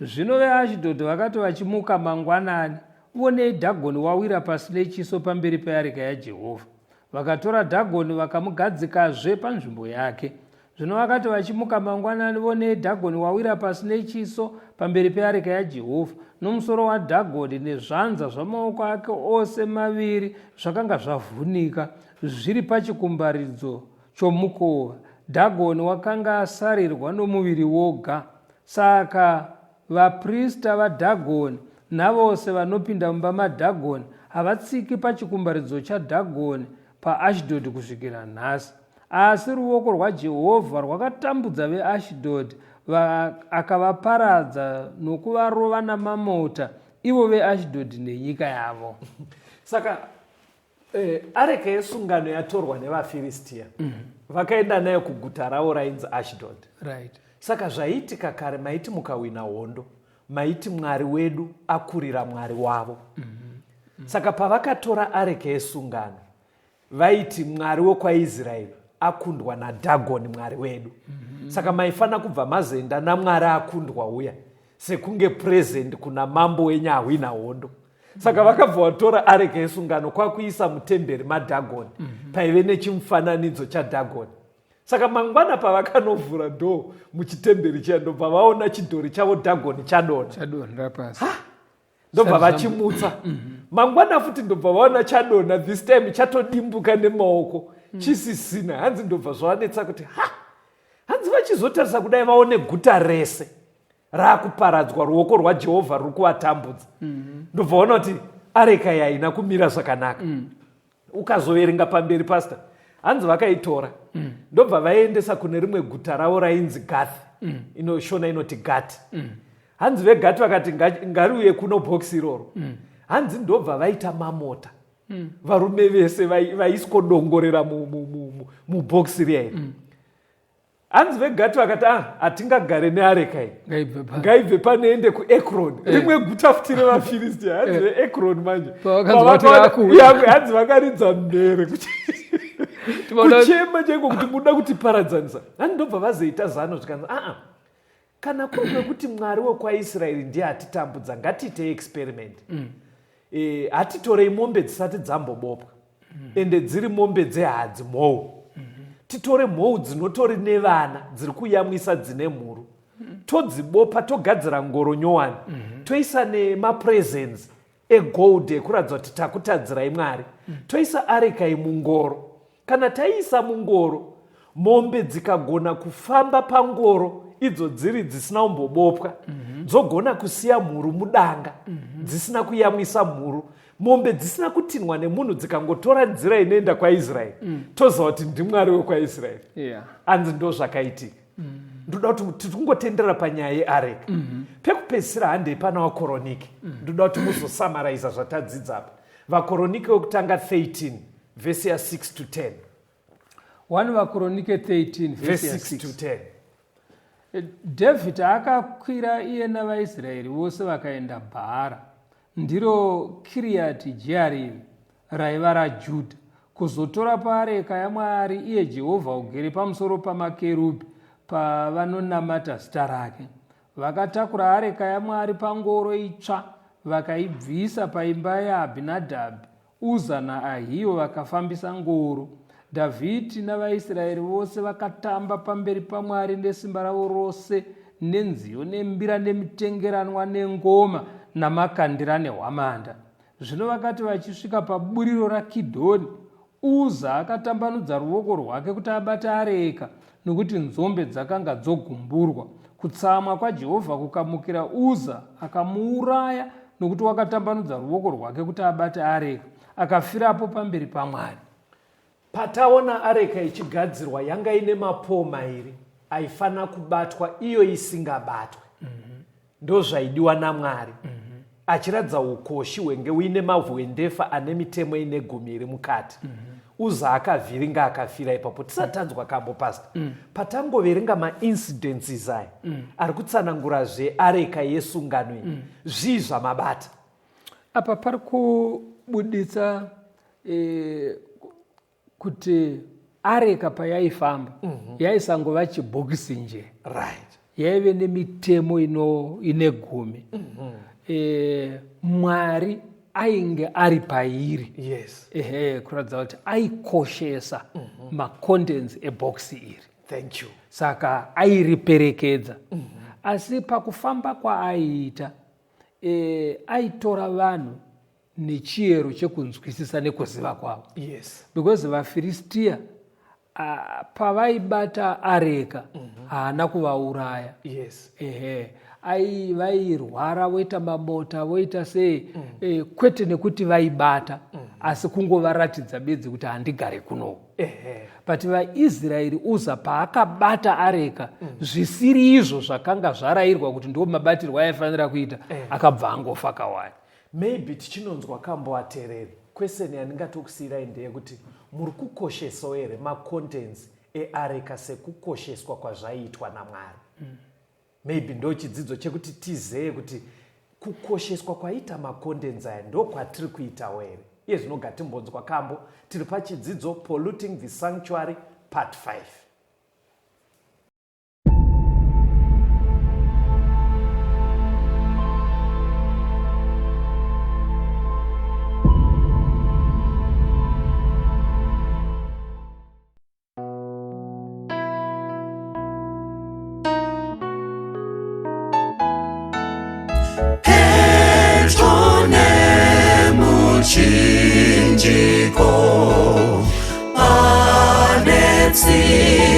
B: Zvino veAshidhodhi vakati vachimuka mangwanani, vonei Dhagoni wawira pasi nechiso pamberi peareka yaJehovha. Vakatora Dhagoni vakamugadzikazve panzvimbo yake. Zvino vakati vachimuka mangwanani, vonei Dhagoni wawira pasi nechiso pamberi peareka yaJehovha, nomusoro waDhagoni nezvanza zvamaoko ake ose maviri zvakanga zvavhunika, zviri pachikumbaridzo chomukova. Dhagoni wakanga asarirwa nomuviri woga. Saka vaprista vaDhagoni navose vanopinda mumba maDhagoni havatsiki pachikumbaridzo chaDhagoni paAshdhodhi kusvikira nhasi. Asi ruoko rwaJehovha rwakatambudza veAshdhodhi, akavaparadza nokuvarova namamota, ivo veAshdhodhi nenyika yavo.
C: Saka areka yesungano yatorwa nevaFiristiya, vakaenda nayo kuguta ravo rainzi Ashdod. Saka zvaiitika kare, maiti mukawina hondo, maiti Mwari wedu akurira Mwari wavo. Saka pavakatora areka yesungano, vaiti Mwari wekwaIsraeri akundwa naDhagoni Mwari wedu. Saka maifanira kubva mazoenda naMwari akundwa uya, sekunge present kuna mambo wenyu ahwina hondo. Saka vakabva vatora areka yesungano kwakuisa mutemberi maDhagoni, paive nechimufananidzo chaDhagoni. Saka mangwana pavakanovhura dhoo muchitemberi chiya, ndobva vaona chidhori chavo Dhagoni chadonha.
B: Chadonhera pasi.
C: Ndobva vachimutsa. Mangwana futi ndobva vaona chadonha, this time chatodimbuka nemaoko, chisisina. Hanzi ndobva zvavanetsa kuti ha, hanzi vachizotarisa kudai vaone guta rese raakuparadzwa, ruoko rwaJehovha ruri kuvatambudza. Ndobva vaona kuti areka iyi haina kumira zvakanaka. Ukazoverenga pamberi, pastor, hanzi vakaitora, ndobva vaendesa kune rimwe guta ravo rainzi Gath. Ino Shona inoti Gati. Hanzi veGati vakati, "Ngariuye kuno bhokisi iroro." Hanzi ndobva vaita mamota, varume vese vaiskodongorera mubhokisi riya iri. Hanzi veGati vakati, "Ah, hatingagare neareka iyi."
B: Ngaibve pano.
C: Ngaibve panoende kuEkron, rimwe guta futi revaFiristia. Hanzi veEkron manje
B: Pavakanzwa kuti yakuuya.
C: Yamwe, hanzi vakaridza mhere kuchema chaiko kuti muda kutiparadzanisa. Hanzi ndobva vazoita zano, zvikanzi, "Aa, kana kuri kwekuti Mwari wekwaIsraeri ndiye atitambudza, ngatiitei experiment. Hatitorei mombe dzisati dzambobopwa, ende dziri mombe dzehadzi, mhou. Titore mhou dzinotori nevana dziri kuyamwisa, dzine mhuru, todzibopa, togadzira ngoro nyowani, toisa nemapresents egold ekuratidza kuti takutadzirai Mwari, toisa arekai mungoro. Kana taiisa mungoro, mombe dzikagona kufamba pangoro idzo dziri dzisina kumbobopwa, dzogona kusiya mhuru mudanga, dzisina kuyamwisa mhuru, mombe dzisina kutinhwa nemunhu, dzikangotora nzira inoenda kwaIsraeri, toziva kuti ndiMwari wekwaIsraeri." Hanzi ndo zvakaitika. Ndoda kuti tikungotendera panyaya yeareka. Pekupedzisira, handei pana Vakoronike. Ndoda kuti muzosamaraiza zvatadzidza apa. Vakoronike wekutanga 13 vhesi ya6 to 10.
B: 1 Vakoronike 13
C: Verse 6 to 10.
B: Dhavhidhi akakwira iye navaIsraeri vose vakaenda Bhaara, ndiro Kiriyati Jearimi raiva raJudha, kuzotora paareka yaMwari, iye Jehovha ugere pamusoro pamakerubhi, pavanonamata zita rake. Vakatakura areka yaMwari pangoro itsva vakaibvisa paimba yaAbhinadhabhi. Uza naAhiyo vakafambisa ngoro. Dhavhidhi navaIsraeri vose vakatamba pamberi paMwari nesimba ravo rose, nenziyo nembira nemitengeranwa nengoma namakandira nehwamanda. Zvino vakati vachisvika paburiro raKidhoni, Uza akatambanudza ruoko rwake kuti abate areka, nokuti nzombe dzakanga dzogumburwa. Kutsamwa kwaJehovha kukamukira Uza, akamuuraya, nokuti wakatambanudza ruoko rwake kuti abate areka, akafirapo pamberi paMwari.
C: Pataona areka ichigadzirwa yanga ine mapoo mairi aifanira kubatwa iyo isingabatwe. Mm -hmm. Ndozvaidiwa naMwari. Mm -hmm. Achiratidza ukoshi hwenge uine mavhuendefa ane mitemo ine gumi iri mukati. Mm -hmm. Uza akavhiringa akafira ipapo tisati tanzwa kambo pasta mm. Patangoverenga maincidences aya mm. ari kutsanangura zveareka yesungano iyi mm. Zvii zvamabata
B: apa? Pari kubuditsa e, kuti areka payaifamba mm -hmm. yaisangova chibhokisi nje
C: right.
B: Yaive nemitemo ino ine gumi mm -hmm. E, Mwari ainge ari pairi
C: yes.
B: Ehe, kuratidza kuti aikoshesa mm -hmm. macontents ebhokisi iri.
C: Thank you.
B: Saka airiperekedza mm -hmm. Asi pakufamba kwaaiita e, aitora vanhu nechiyero chekunzwisisa nekuziva kwavo
C: yes.
B: Because vaFiristiya pavaibata areka mhm. haana mm -hmm. kuvauraya
C: yes.
B: Ehe, ai vairwara voita mabota voita sei mm. E, kwete nekuti vaibata mm. Asi kungovaratidza bedzi kuti handigare kunoku. But vaIsraeri Uza paakabata areka mm. zvisiri izvo zvakanga zvarayirwa kuti ndo mabatirwo aifanira kuita eh. Akabva angofa kawani.
C: Maybe tichinonzwa kambo atereri kweseni yandingatokusiyirai ndeyekuti muri kukoshesawo here macontents eareka sekukosheswa kwazvaiitwa naMwari mm. Maybe ndo chidzidzo chekuti tizeye kuti kukosheswa kwaita macontents aya ndo kwatiri kuitawo here iye zvino. Gatimbonzwa kambo tiri pachidzidzo Polluting the Sanctuary part 5.
A: Pedyo nemuchinjiko pane tsika.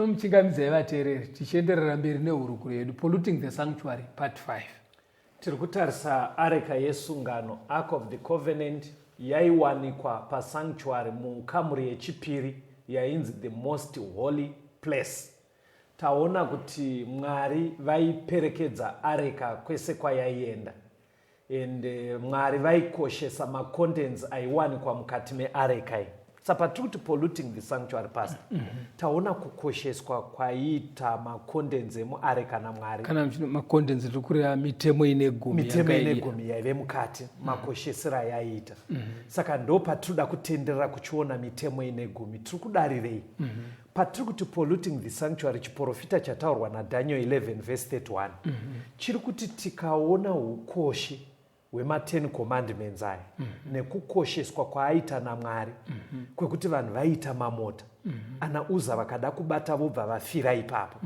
B: Tinomuchingamidzai vateereri tichienderera mberi nehurukuro yedu Polluting the Sanctuary Part 5.
C: Tiri kutarisa areka yesungano, Ark of the Covenant, yaiwanikwa pasanctuary mukamuri yechipiri yainzi the most holy place. Taona kuti Mwari vaiperekedza areka kwese kwayaienda and Mwari vaikoshesa macontents aiwanikwa mukati meareka iyi. Saka patiri kuti polluting the sanctuary, pastor, taona kukosheswa kwaiita macontents emuareka naMwari.
B: Kana macontents tiri kureva mitemo ine gumi.
C: Mitemo ine gumi yaive mukati, makoshesero ayaiita. Saka ndo patinoda kutenderera kuchiona mitemo ine gumi. Tiri kudarirei? Patiri kuti polluting the sanctuary, chiprofita chataurwa naDaniel 11 verse 31 chiri kuti tikaona ukoshi hwema10 commandments aya nekukosheswa kwaaita naMwari, kwekuti vanhu vaiita mamota, ana Uza vakada kubata vobva vafira ipapo,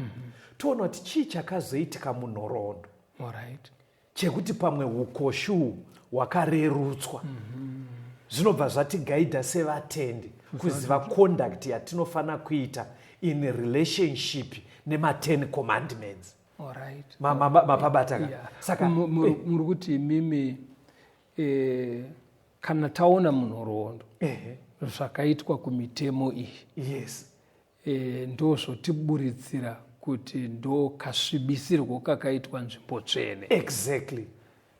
C: toona kuti chii chakazoitika munhoroondo chekuti pamwe ukoshi uhu hwakarerutswa. Zvinobva zvatigaidha sevatendi kuziva conduct yatinofanira kuita in relationship nema10 commandments. Mapabata ka?
B: Yeah.
C: Saka
B: Muri kuti imimi kana taona munhoroondo zvakaitwa kumitemo iyi, ndo zvotiburitsira kuti ndo kasvibisirwo kakaitwa nzvimbo tsvene.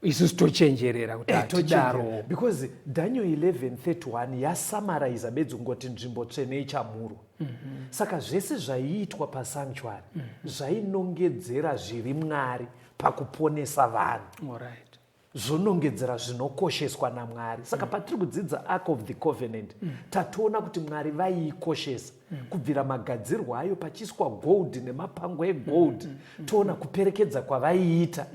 B: Isusu tochenjerera kuti hatidaro.
C: Tochengera. Because Daniel 11:31 yasamaraiza bedzi kungoti nzvimbo tsvene ichamurwa. Saka zvese zvaiitwa pasanctuary zvainongedzera zviri Mwari pakuponesa vanhu, zvonongedzera zvinokosheswa naMwari. Saka patiri kudzidza Ark of the Covenant, tatoona kuti Mwari vaiikoshesa kubvira magadzirwo ayo, pachiiswa gold nemapango egold. Toona kuperekedza kwavaiita,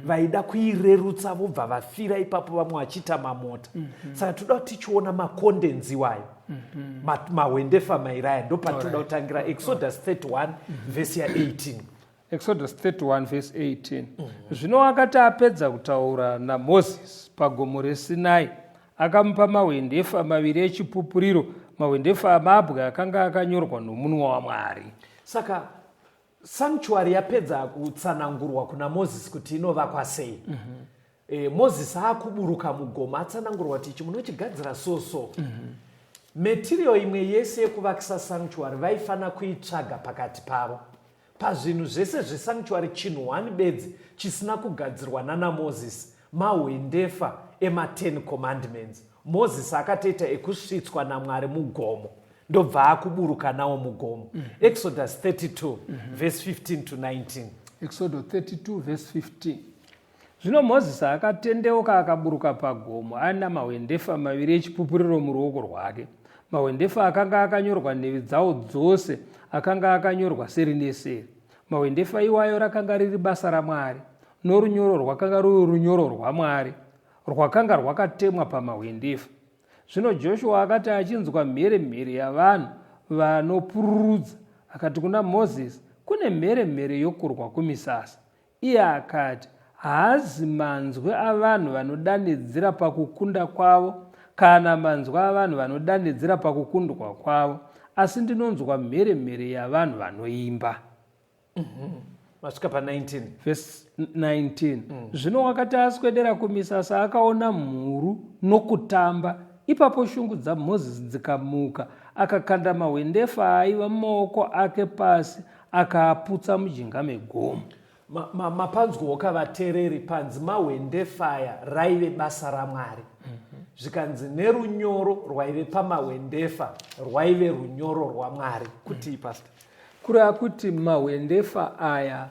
C: vaida kuirerutsa vobva vafira ipapo, vamwe vachiita mamota. Saka toda kuti tichiona macontents iwayo, mahwendefa mairaya, ndo patinoda kutangira Exodus 31 vhesi ya18.
B: Exodus 31 verse 18. Zvino akati apedza kutaura naMozisi pagomo reSinai, akamupa mahwendefa maviri echipupuriro, mahwendefa amabwe akanga akanyorwa nomunwe waMwari.
C: Saka sanctuary yapedza kutsanangurwa kuna Mozisi kuti inovakwa sei. Mozisi aakuburuka mugomo, atsanangurwa kuti ichi munochigadzira so so. Material imwe yese yekuvakisa sanctuary vaifanira kuitsvaga pakati pavo. Pazvinhu zvese zvesanctuary, chinhu one bedzi chisina kugadzirwa nana Mozisi mahwendefa ema10 commandments. Mozisi akatoita ekusvitswa naMwari mugomo, ndobva akuburuka nawo mugomo. Exodus 32 verse 15 to 19.
B: Exodus 32 verse 15. Zvino Mozisi akatendeuka akaburuka pagomo ana mahwendefa maviri echipupuriro muruoko rwake. Mahwendefa akanga akanyorwa nhevi dzawo dzose, akanga akanyorwa seri neseri. Mahwendefa iwayo rakanga riri basa raMwari, norunyoro rwakanga ruri runyoro rwaMwari, rwakanga rwakatemwa pamahwendefa. Zvino Joshua akati achinzwa mheremhere yavanhu vanopururudza, akati kuna Mozisi, "Kune mheremhere yokurwa kumisasa." Iye akati, "Haazi manzwi avanhu vanodanidzira pakukunda kwavo, kana manzwi avanhu vanodanidzira pakukundwa kwavo, asi ndinonzwa mheremhere yavanhu vanoimba."
C: Masvika pa19.
B: Vhesi 19. Zvino wakati aswedera kumisasa, akaona mhuru nokutamba. Ipapo shungu dzaMozisi dzikamuka, akakanda mahwendefa aiva mumaoko ake pasi, akaaputsa mujinga megomo.
C: Mapanzwawo kavateereri, panzi mahwendefaya raive basa raMwari, zvikanzi nerunyoro rwaive pamahwendefa rwaive runyoro rwaMwari. Kuti, pastor?
B: Kureva kuti mahwendefa aya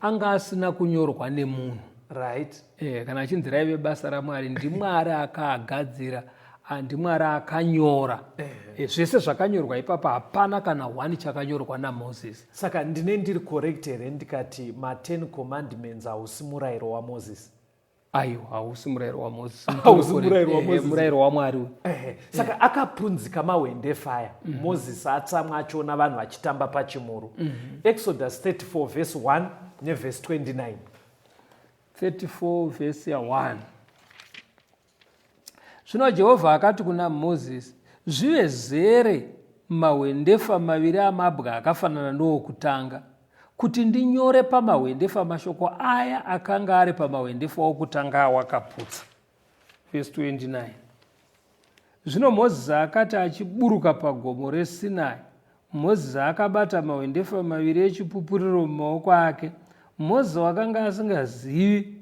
B: anga asina kunyorwa nemunhu. Kana achinzi raive basa raMwari, ndiMwari akaagadzira, ndimwari akanyora. Zvese zvakanyorwa ipapa, hapana kana one chakanyorwa naMozisi.
C: Saka ndine ndiri correct here ndikati ma10 commandments hausi murayiro waMozisi?
B: Aiwa, hausi murayiro waMozisi.
C: Hausi murayiro waMozisi.
B: Murayiro waMwari uyu.
C: Saka akapunzika mahwendefaya, Mozisi atsamwa achiona vanhu vachitamba pachimuru. Exodus 34 verse 1 nevhesi 29.
B: 34 vhesi ya1. Zvino Jehovha akati kuna Mozisi, "Zvivezere mahwendefa maviri amabwe akafanana nookutanga, kuti ndinyore pamahwendefa mashoko aya akanga ari pamahwendefa okutanga awakaputsa. Vhesi 29. Zvino Mozisi akati achiburuka pagomo reSinai, Mozisi akabata mahwendefa maviri echipupuriro mumaoko ake. Mozisi wakanga asingazivi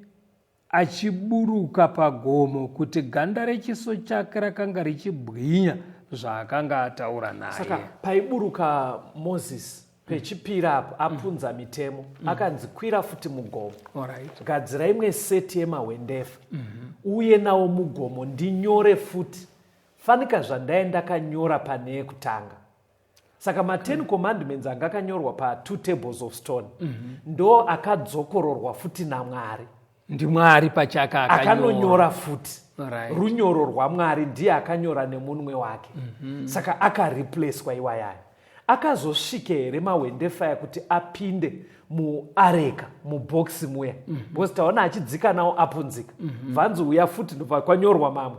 B: achiburuka pagomo kuti ganda rechiso chake rakanga richibwinya zvaakanga ataura naye.
C: Saka paiburuka Mozisi pechipiri apo apunza mitemo akanzi kwira futi mugomo.
B: Alright.
C: Gadzira imwe seti yemahwendefa uye nawo mugomo ndinyore futi fanika zvandai ndakanyora pane yekutanga. Saka ma10 commandments anga akanyorwa pa2 tables of stone ndo akadzokororwa futi naMwari.
B: NdiMwari pachake
C: akanonyora futi.
B: Alright.
C: Runyoro rwaMwari ndiye akanyora nemunwe wake. Saka akareplacwa iwayaya. Akazosvika here mahwendefa aya kuti apinde muareka mubhokisi muya? Because taona achidzika nawo apunzika. Bvanzi uya futi ndobva kwanyorwa mamwe.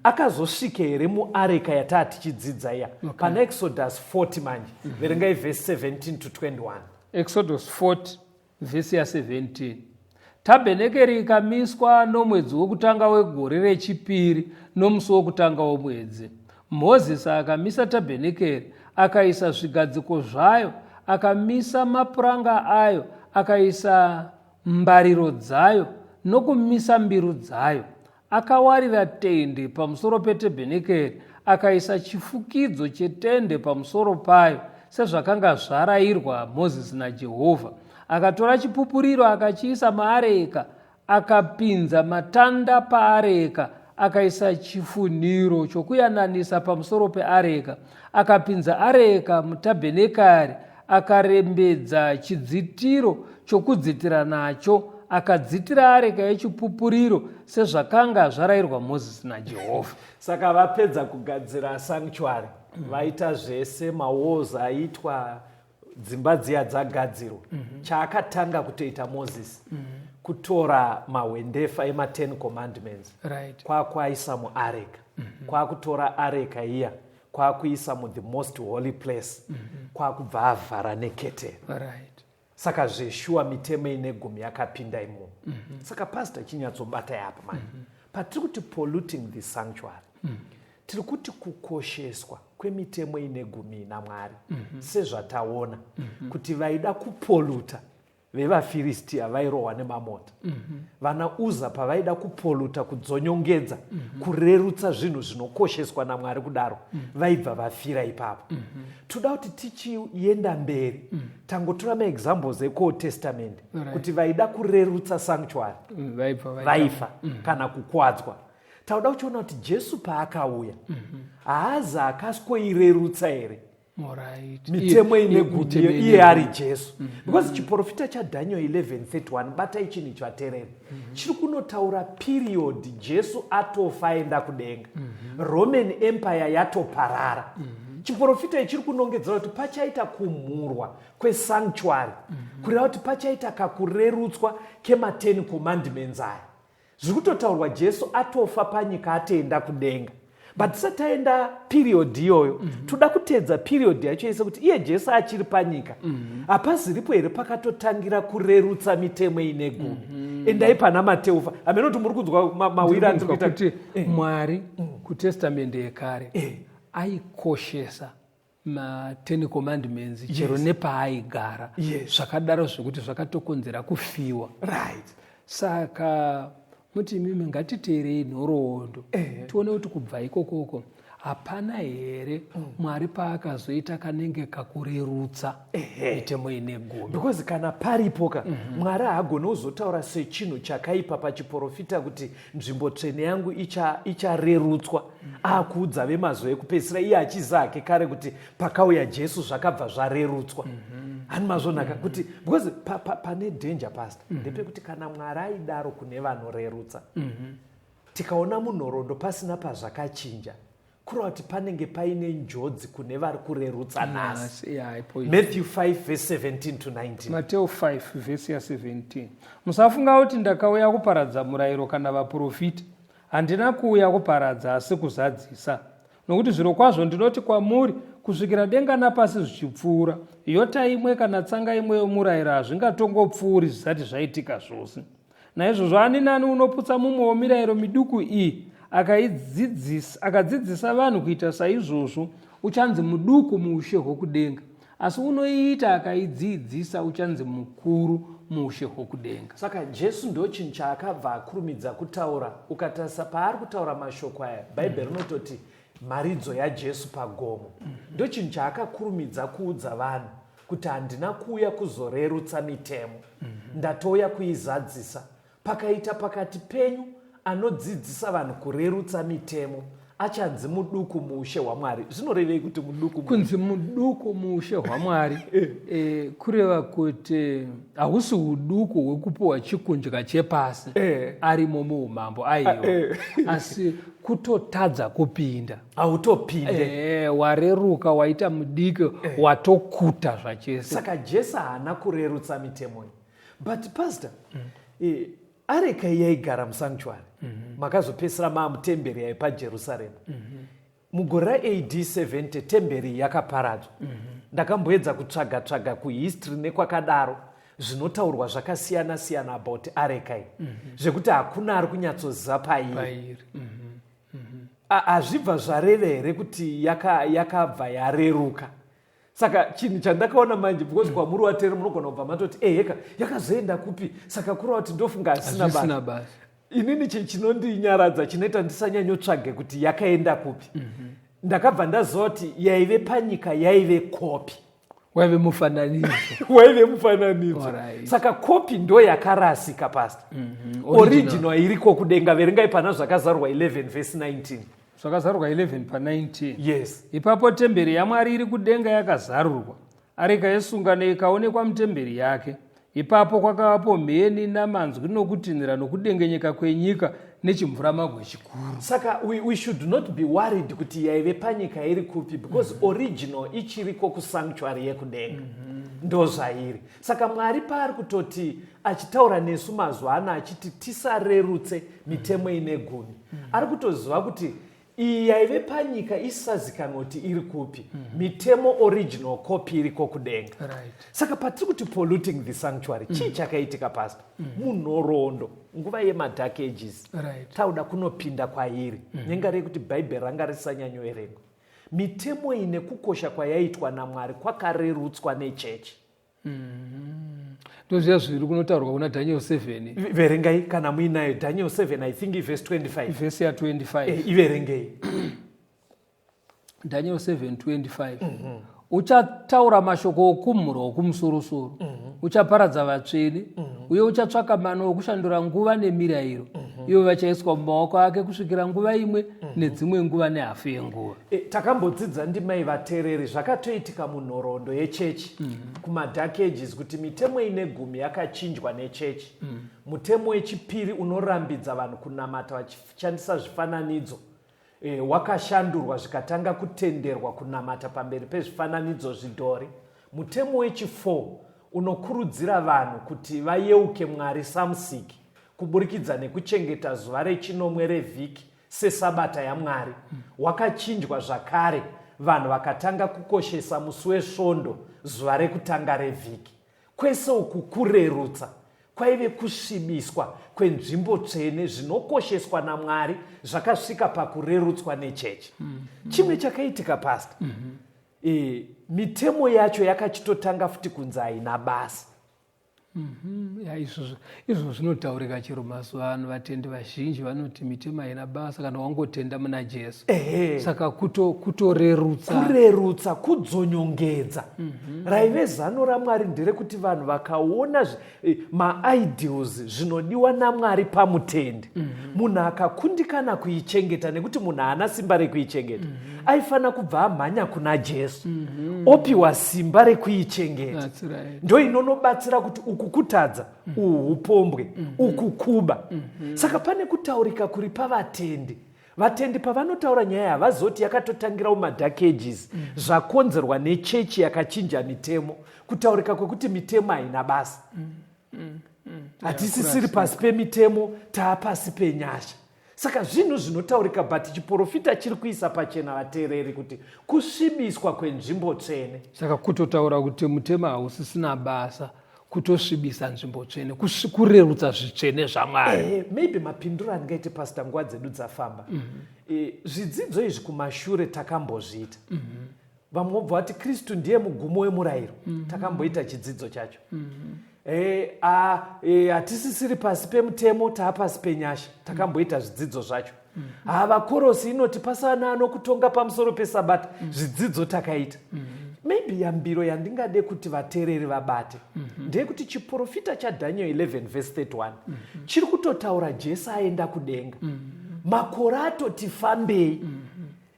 C: Akazosvika here muareka yataa tichidzidza iya? Pana Exodus 40 manje. Verengai verse 17 to 21.
B: Exodus 40 vhesi ya 17. Tabhenekeri ikamiswa nomwedzi wokutanga wegore rechipiri nomusi wokutanga womwedzi. Mozisi akamisa tabhenekeri, akaisa zvigadziko zvayo, akamisa mapuranga ayo, akaisa mbariro dzayo nokumisa mbiru dzayo. Akawarira tende pamusoro petebhenekeri, akaisa chifukidzo chetende pamusoro payo, sezvakanga zvarayirwa Mozisi naJehovha. Akatora chipupuriro akachiisa maareka, akapinza matanda paareka, akaisa chifunhiro chokuyananisa pamusoro peareka, akapinza areka mutabhenekari, akarembedza chidzitiro chokudzitira nacho, akadzitira areka yechipupuriro sezvakanga zvarayirwa Mozisi naJehovha.
C: Saka vapedza kugadzira sanctuary, vaita zvese, mawalls aitwa, dzimba dziya dzagadzirwa. Chaakatanga kutoita Mozisi kutora mahwendefa ema10 commandments, kwakuaisa muareka, kwakutora areka iya kwakuisa mu-the most holy place, kwakubva avhara neketeni. Saka zveshuwa mitemo ine gumi yakapinda imomo. Saka pastor, chinyatsobata yapa mani. Patiri kuti polluting the sanctuary, tiri kuti kukosheswa kwemitemo ine gumi naMwari, sezvataona kuti vaida kupolluta vevaFiristia vairohwa nemamota, vana Uza pavaida kupolluta, kudzonyongedza, kurerutsa zvinhu zvinokosheswa naMwari kudaro, vaibva vafira ipapo. Toda kuti tichienda mberi, tangotora maexamples ekuOld Testament kuti vaida kurerutsa sanctuary
B: Vaibva vaita-
C: vaifa kana kukwadzwa. Tauda kuchiona kuti Jesu paakauya, haazi akasikoirerutsa here mitemo ine gumi
B: Mitemo ine
C: iye ari Jesu? Because chiprofita chaDaniel 1131, batai chinhu icho aterere, chiri kunotaura period Jesu atofa aenda kudenga, Roman Empire yatoparara. Chiprofita ichi chiri kunongedzera kuti pachaita kumhurwa kwesanctuary, kureva kuti pachaita kakurerutswa kema10 commandments aya. Zviri kutotaurwa Jesu atofa panyika atoenda kudenga. But tisati taenda period iyoyo, toda kuteedza period yacho yese kuti iye Jesu achiri panyika, hapaziripo here pakatotangira kurerutsa mitemo ine gumi? Endai pana Mateu. Hamene kuti muri kunzwa mawiri andiri
B: Ndiri
C: kuita.
B: kuti Mwari kuTestamende yekare aikoshesa ma10 commandments chero nepaaigara. Zvakadaro zvekuti zvakatokonzera kufiwa. Saka muti imimi ngatiteerei nhoroondo, tione kuti kubva ikokoko hapana here Mwari paakazoita kanenge kakurerutsa mitemo ine gumi.
C: Because kana paripo ka, Mwari haagoni kuzotaura sechinhu chakaipa pachiprofita kuti nzvimbo tsvene yangu icharerutswa, akuudza vemazuva ekupedzisira, iye achiziva hake kare kuti pakauya Jesu zvakabva zvarerutswa. Hani mazvonaka kuti because pane danger, pastor, ndepekuti kana Mwari aidaro kune vanorerutsa, tikaona munhoroondo pasina pazvakachinja, kureva kuti panenge paine njodzi kune vari kurerutsa nhasi.
B: Nhasi, yeah, ipo.
C: Matthew 5 verse 17 to 19.
B: Mateo 5 vhesi ya17. Musafunga kuti ndakauya kuparadza murayiro kana vaprofita. Handina kuuya kuparadza asi kuzadzisa. Nokuti zvirokwazvo ndinoti kwamuri, kusvikira denga napasi zvichipfuura, yota imwe kana tsanga imwe yomurayiro hazvingatongopfuuri zvisati zvaitika zvose. Naizvozvo ani nani unoputsa mumwe womirayiro miduku iyi akadzidzisa vanhu kuita saizvozvo uchanzi muduku muushe hwokudenga, asi unoiita akaidziidzisa uchanzi mukuru muushe hwokudenga.
C: Saka Jesu ndochinhu chaakabva akurumidza kutaura. Ukatarisa paari kutaura mashoko aya, Bhaibheri rinototi mharidzo yaJesu pagomo. Ndochinhu chaakakurumidza kuudza vanhu kuti handina kuuya kuzorerutsa mitemo, ndatouya kuizadzisa. Pakaita pakati penyu anodzidzisa vanhu kurerutsa mitemo, achanzi muduku muushe hwaMwari. Zvinorevei kuti muduku?
B: Kunzi muduku muushe hwaMwari kureva kuti hausi uduku hwekupiwa chikundya chepasi arimo muumambo, aiwa, asi kutotadza kupinda.
C: Hautopinde.
B: Wareruka, waita mudiki, watokuta zvachese.
C: Saka Jesu haana kurerutsa mitemo iyi. But pastor, areka yaigara musanctuary, makazopedzisira maa mutemberi yaipaJerusarema. Mugore raAD 70 temberi yakaparadzwa. Ndakamboedza kutsvaga tsvaga kuhistory nekwakadaro, zvinotaurwa zvakasiyana siyana about areka iyi, zvekuti hakuna ari kunyatsoziva pairi.
B: Pairi.
C: Hazvibva zvareva here kuti yakabva yareruka? Saka chinhu chandakaona manje, because kwamuri watere munogona kubva matoti eheka yakazoenda kupi, saka kureva kuti ndofunga hasina
B: Hazvisina
C: basa.
B: Basa.
C: Inini chinondinyaradza chinoita ndisanyanyotsvage kuti yakaenda kupi, ndakabva ndaziva kuti yaive panyika yaive kopi.
B: Waive mufananidzo.
C: Waive mufananidzo. Saka kopi ndo yakarasika, pastor. Original iriko kudenga. Verengai pana Zvakazarurwa 11 vhesi 19.
B: Zvakazarurwa 11 pa19.
C: Yes.
B: Ipapo temberi yaMwari iri kudenga yakazarurwa, areka yesungano ikaonekwa mutemberi yake. Ipapo kwakavapo mheni namanzwi nokutinhira nokudengenyeka kwenyika nechimvuramabwe chikuru.
C: Saka we should not be worried kuti yaive panyika iri kupi, because original ichiriko kusanctuary yekudenga. Ndo zvairi. Saka Mwari paari kutoti achitaura nesu mazuva ano achiti tisarerutse mitemo ine gumi, ari kutoziva kuti iyi yaive panyika isisazikanwa kuti iri kupi, mitemo original copy iriko kudenga. Saka patiri kuti polluting the sanctuary, chii chakaitika, pastor? Munhoroondo nguva yemadark ages, tauda kunopinda kwairi, nenga rekuti Bhaibheri ranga risanyanyoverengwa, mitemo iyi nekukosha kwayaitwa naMwari kwakarerutswa nechechi.
B: Ndozviya zviri kunotaurwa kuna Daniel 7.
C: Verengai kana muinayo Daniel 7, I think ivhesi 25.
B: Vhesi ya25.
C: Iverengei.
B: Daniel 7:25. Uchataura mashoko okumhura okumusorosoro, uchaparadza vatsvene, uye uchatsvaka mano okushandura nguva nemirayiro. Ivo vachaiswa mumaoko ake kusvikira nguva imwe nedzimwe nguva nehafu yenguva.
C: Takambodzidza ndimai vateereri zvakatoitika munhoroondo yechechi kumadark ages, kuti mitemo ine gumi yakachinjwa nechechi. Mutemo wechipiri unorambidza vanhu kunamata vachishandisa zvifananidzo wakashandurwa zvikatanga kutenderwa kunamata pamberi pezvifananidzo, zvidhori. Mutemo wechi4 unokurudzira vanhu kuti vayeuke Mwari samusiki kuburikidza nekuchengeta zuva rechinomwe revhiki sesabata yaMwari wakachinjwa zvakare, vanhu vakatanga kukoshesa musi weSvondo, zuva rekutanga revhiki. Kwese uku kurerutsa kwaive kusvibiswa kwenzvimbo tsvene. Zvinokosheswa naMwari zvakasvika pakurerutswa nechechi. Chimwe chakaitika, pastor, mitemo yacho yakachitotanga futi kunzi haina basa.
B: Ya, izvo zvinotaurika chero mazuva ano. Vatendi vazhinji vanoti mitemo haina basa kana wangotenda muna Jesu. Saka kutorerutsa.
C: Kurerutsa, kudzonyongedza. Raive zano raMwari nderekuti vanhu vakaona maideals, zvinodiwa naMwari pamutendi, munhu akakundikana kuichengeta, nekuti munhu haana simba rekuichengeta, aifanira kubva amhanya kuna Jesu, opiwa simba rekuichengeta.
B: That's right.
C: Ndo inonobatsira kuti uku kutadza, uhu upombwe, uku kuba. Saka pane kutaurika kuri pavatendi. Vatendi pavanotaura nyaya havazoti yakatotangira mumadark ages, zvakonzerwa nechechi yakachinja mitemo, kutaurika kwekuti mitemo haina basa, hatisisiri pasi pemitemo, taapasi penyasha. Saka zvinhu zvinotaurika, but chiprofita chiri kuisa pachena vateereri kuti kusvibiswa kwenzvimbo tsvene.
B: Saka kutotaura kuti mutemo hausisina basa kutosvibisa nzvimbo tsvene, kurerutsa zvitsvene zvaMwari.
C: Maybe mapinduro andingaite, Pastor, nguva dzedu dzafamba. Zvidzidzo izvi kumashure takambozviita. Vamwe vobva vati Kristu ndiye mugumo wemurayiro. Takamboita chidzidzo chacho. Hatisisiri pasi pemutemo, taapasi penyasha. Takamboita zvidzidzo zvacho. Ha, vaKorosi inoti pasana anokutonga pamusoro pesabata. Zvidzidzo takaita. Maybe yambiro yandingade kuti vateereri vabate ndeyekuti chiprofita chaDaniel 11 vhesi 31 chiri kutotaura Jesu aenda kudenga, makore atoti fambei,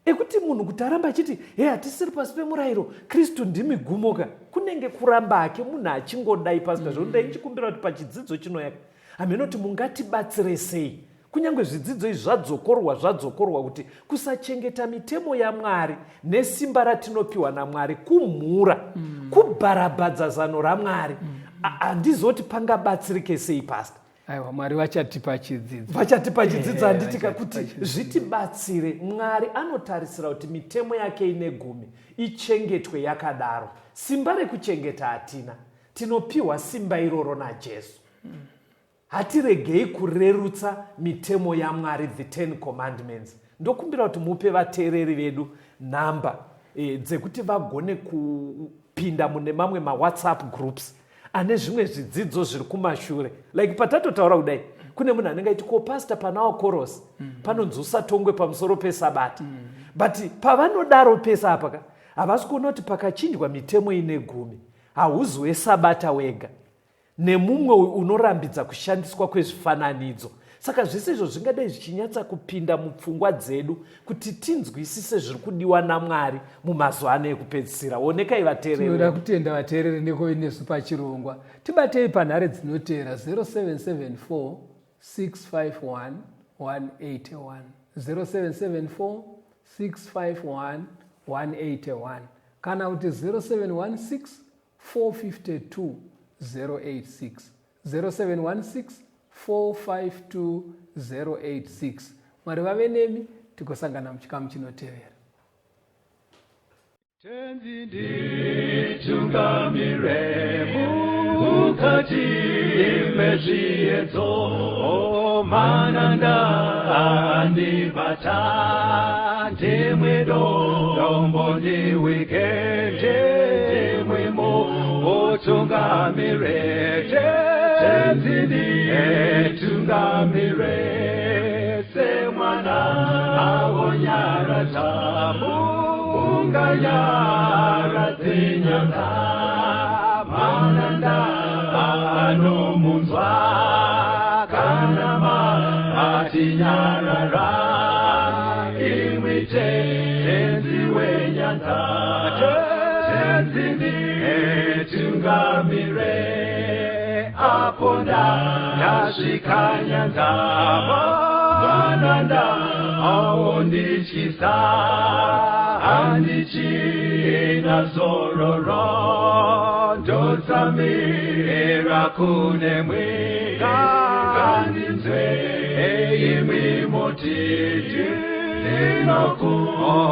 C: ekuti munhu kuti aramba achiti, "He, hatisiri pasi pemurayiro, Kristu ndimigumo ka," kunenge kuramba hake munhu achingodai. Pastor, zvokuti ndaichikumbira kuti pachidzidzo chinoyaka haminoti mungatibatsire sei, kunyange zvidzidzo izvi zvadzokorwa zvadzokorwa, kuti kusachengeta mitemo yaMwari nesimba ratinopiwa naMwari kumhura, kubharabhadza zano raMwari. Handizoti pangabatsirike sei, Pastor?
B: Aiwa, Mwari vachatipa chidzidzo.
C: Vachatipa chidzidzo, handitika?
B: Vachatipa
C: Kuti
B: chidzidzo.
C: zvitibatsire. Mwari anotarisira kuti mitemo yake ine gumi ichengetwe yakadaro. Simba rekuchengeta hatina, tinopiwa simba iroro naJesu. Hatiregei kurerutsa mitemo yaMwari, the 10 Commandments. Ndokumbira kuti mupe vateereri vedu nhamba dzekuti vagone kupinda mune mamwe maWhatsApp groups ane zvimwe zvidzidzo zviri kumashure. Like patatotaura kudai, kune munhu anenge aiti, "Ko Pastor, pana waKorosi panonzi usatongwe pamusoro pesabata." But pavanodaro pesa apa ka, havasi kuona kuti pakachinjwa mitemo ine gumi hauzi wesabata wega, nemumwe unorambidza kushandiswa kwezvifananidzo. Saka zvese izvo zvingadai zvichinyatsa kupinda mupfungwa dzedu kuti tinzwisise zviri kudiwa naMwari mumazuva ano ekupedzisira. Onekai vateereri.
B: Tinoda kutenda vateereri nekuve nesu pachirongwa. Tibatei panhare dzinoteera: 0774 651 181, 0774 651 181, kana kuti 0716 452 086, 0716 452 086. Mwari vave nemi, tigosangana muchikamu chinotevera.
A: Tenzi nditungamire mukati mezviedzo, mananda andibata, ndimwe dombo ndiwike, ndimwe mutungamire. Tenzi nditungamire semwana awonyaradza unganyaradze nyanga, mananda anomunzwa kana matinyarara. Imwi Tenzi wenyanza, Tenzi nditungamire apo ndasvika nyanza, mananda aondityisa, handichina zororo, ndotsamira kunemwi. Ngandinzwe imwi mutiti, ndinokuonai.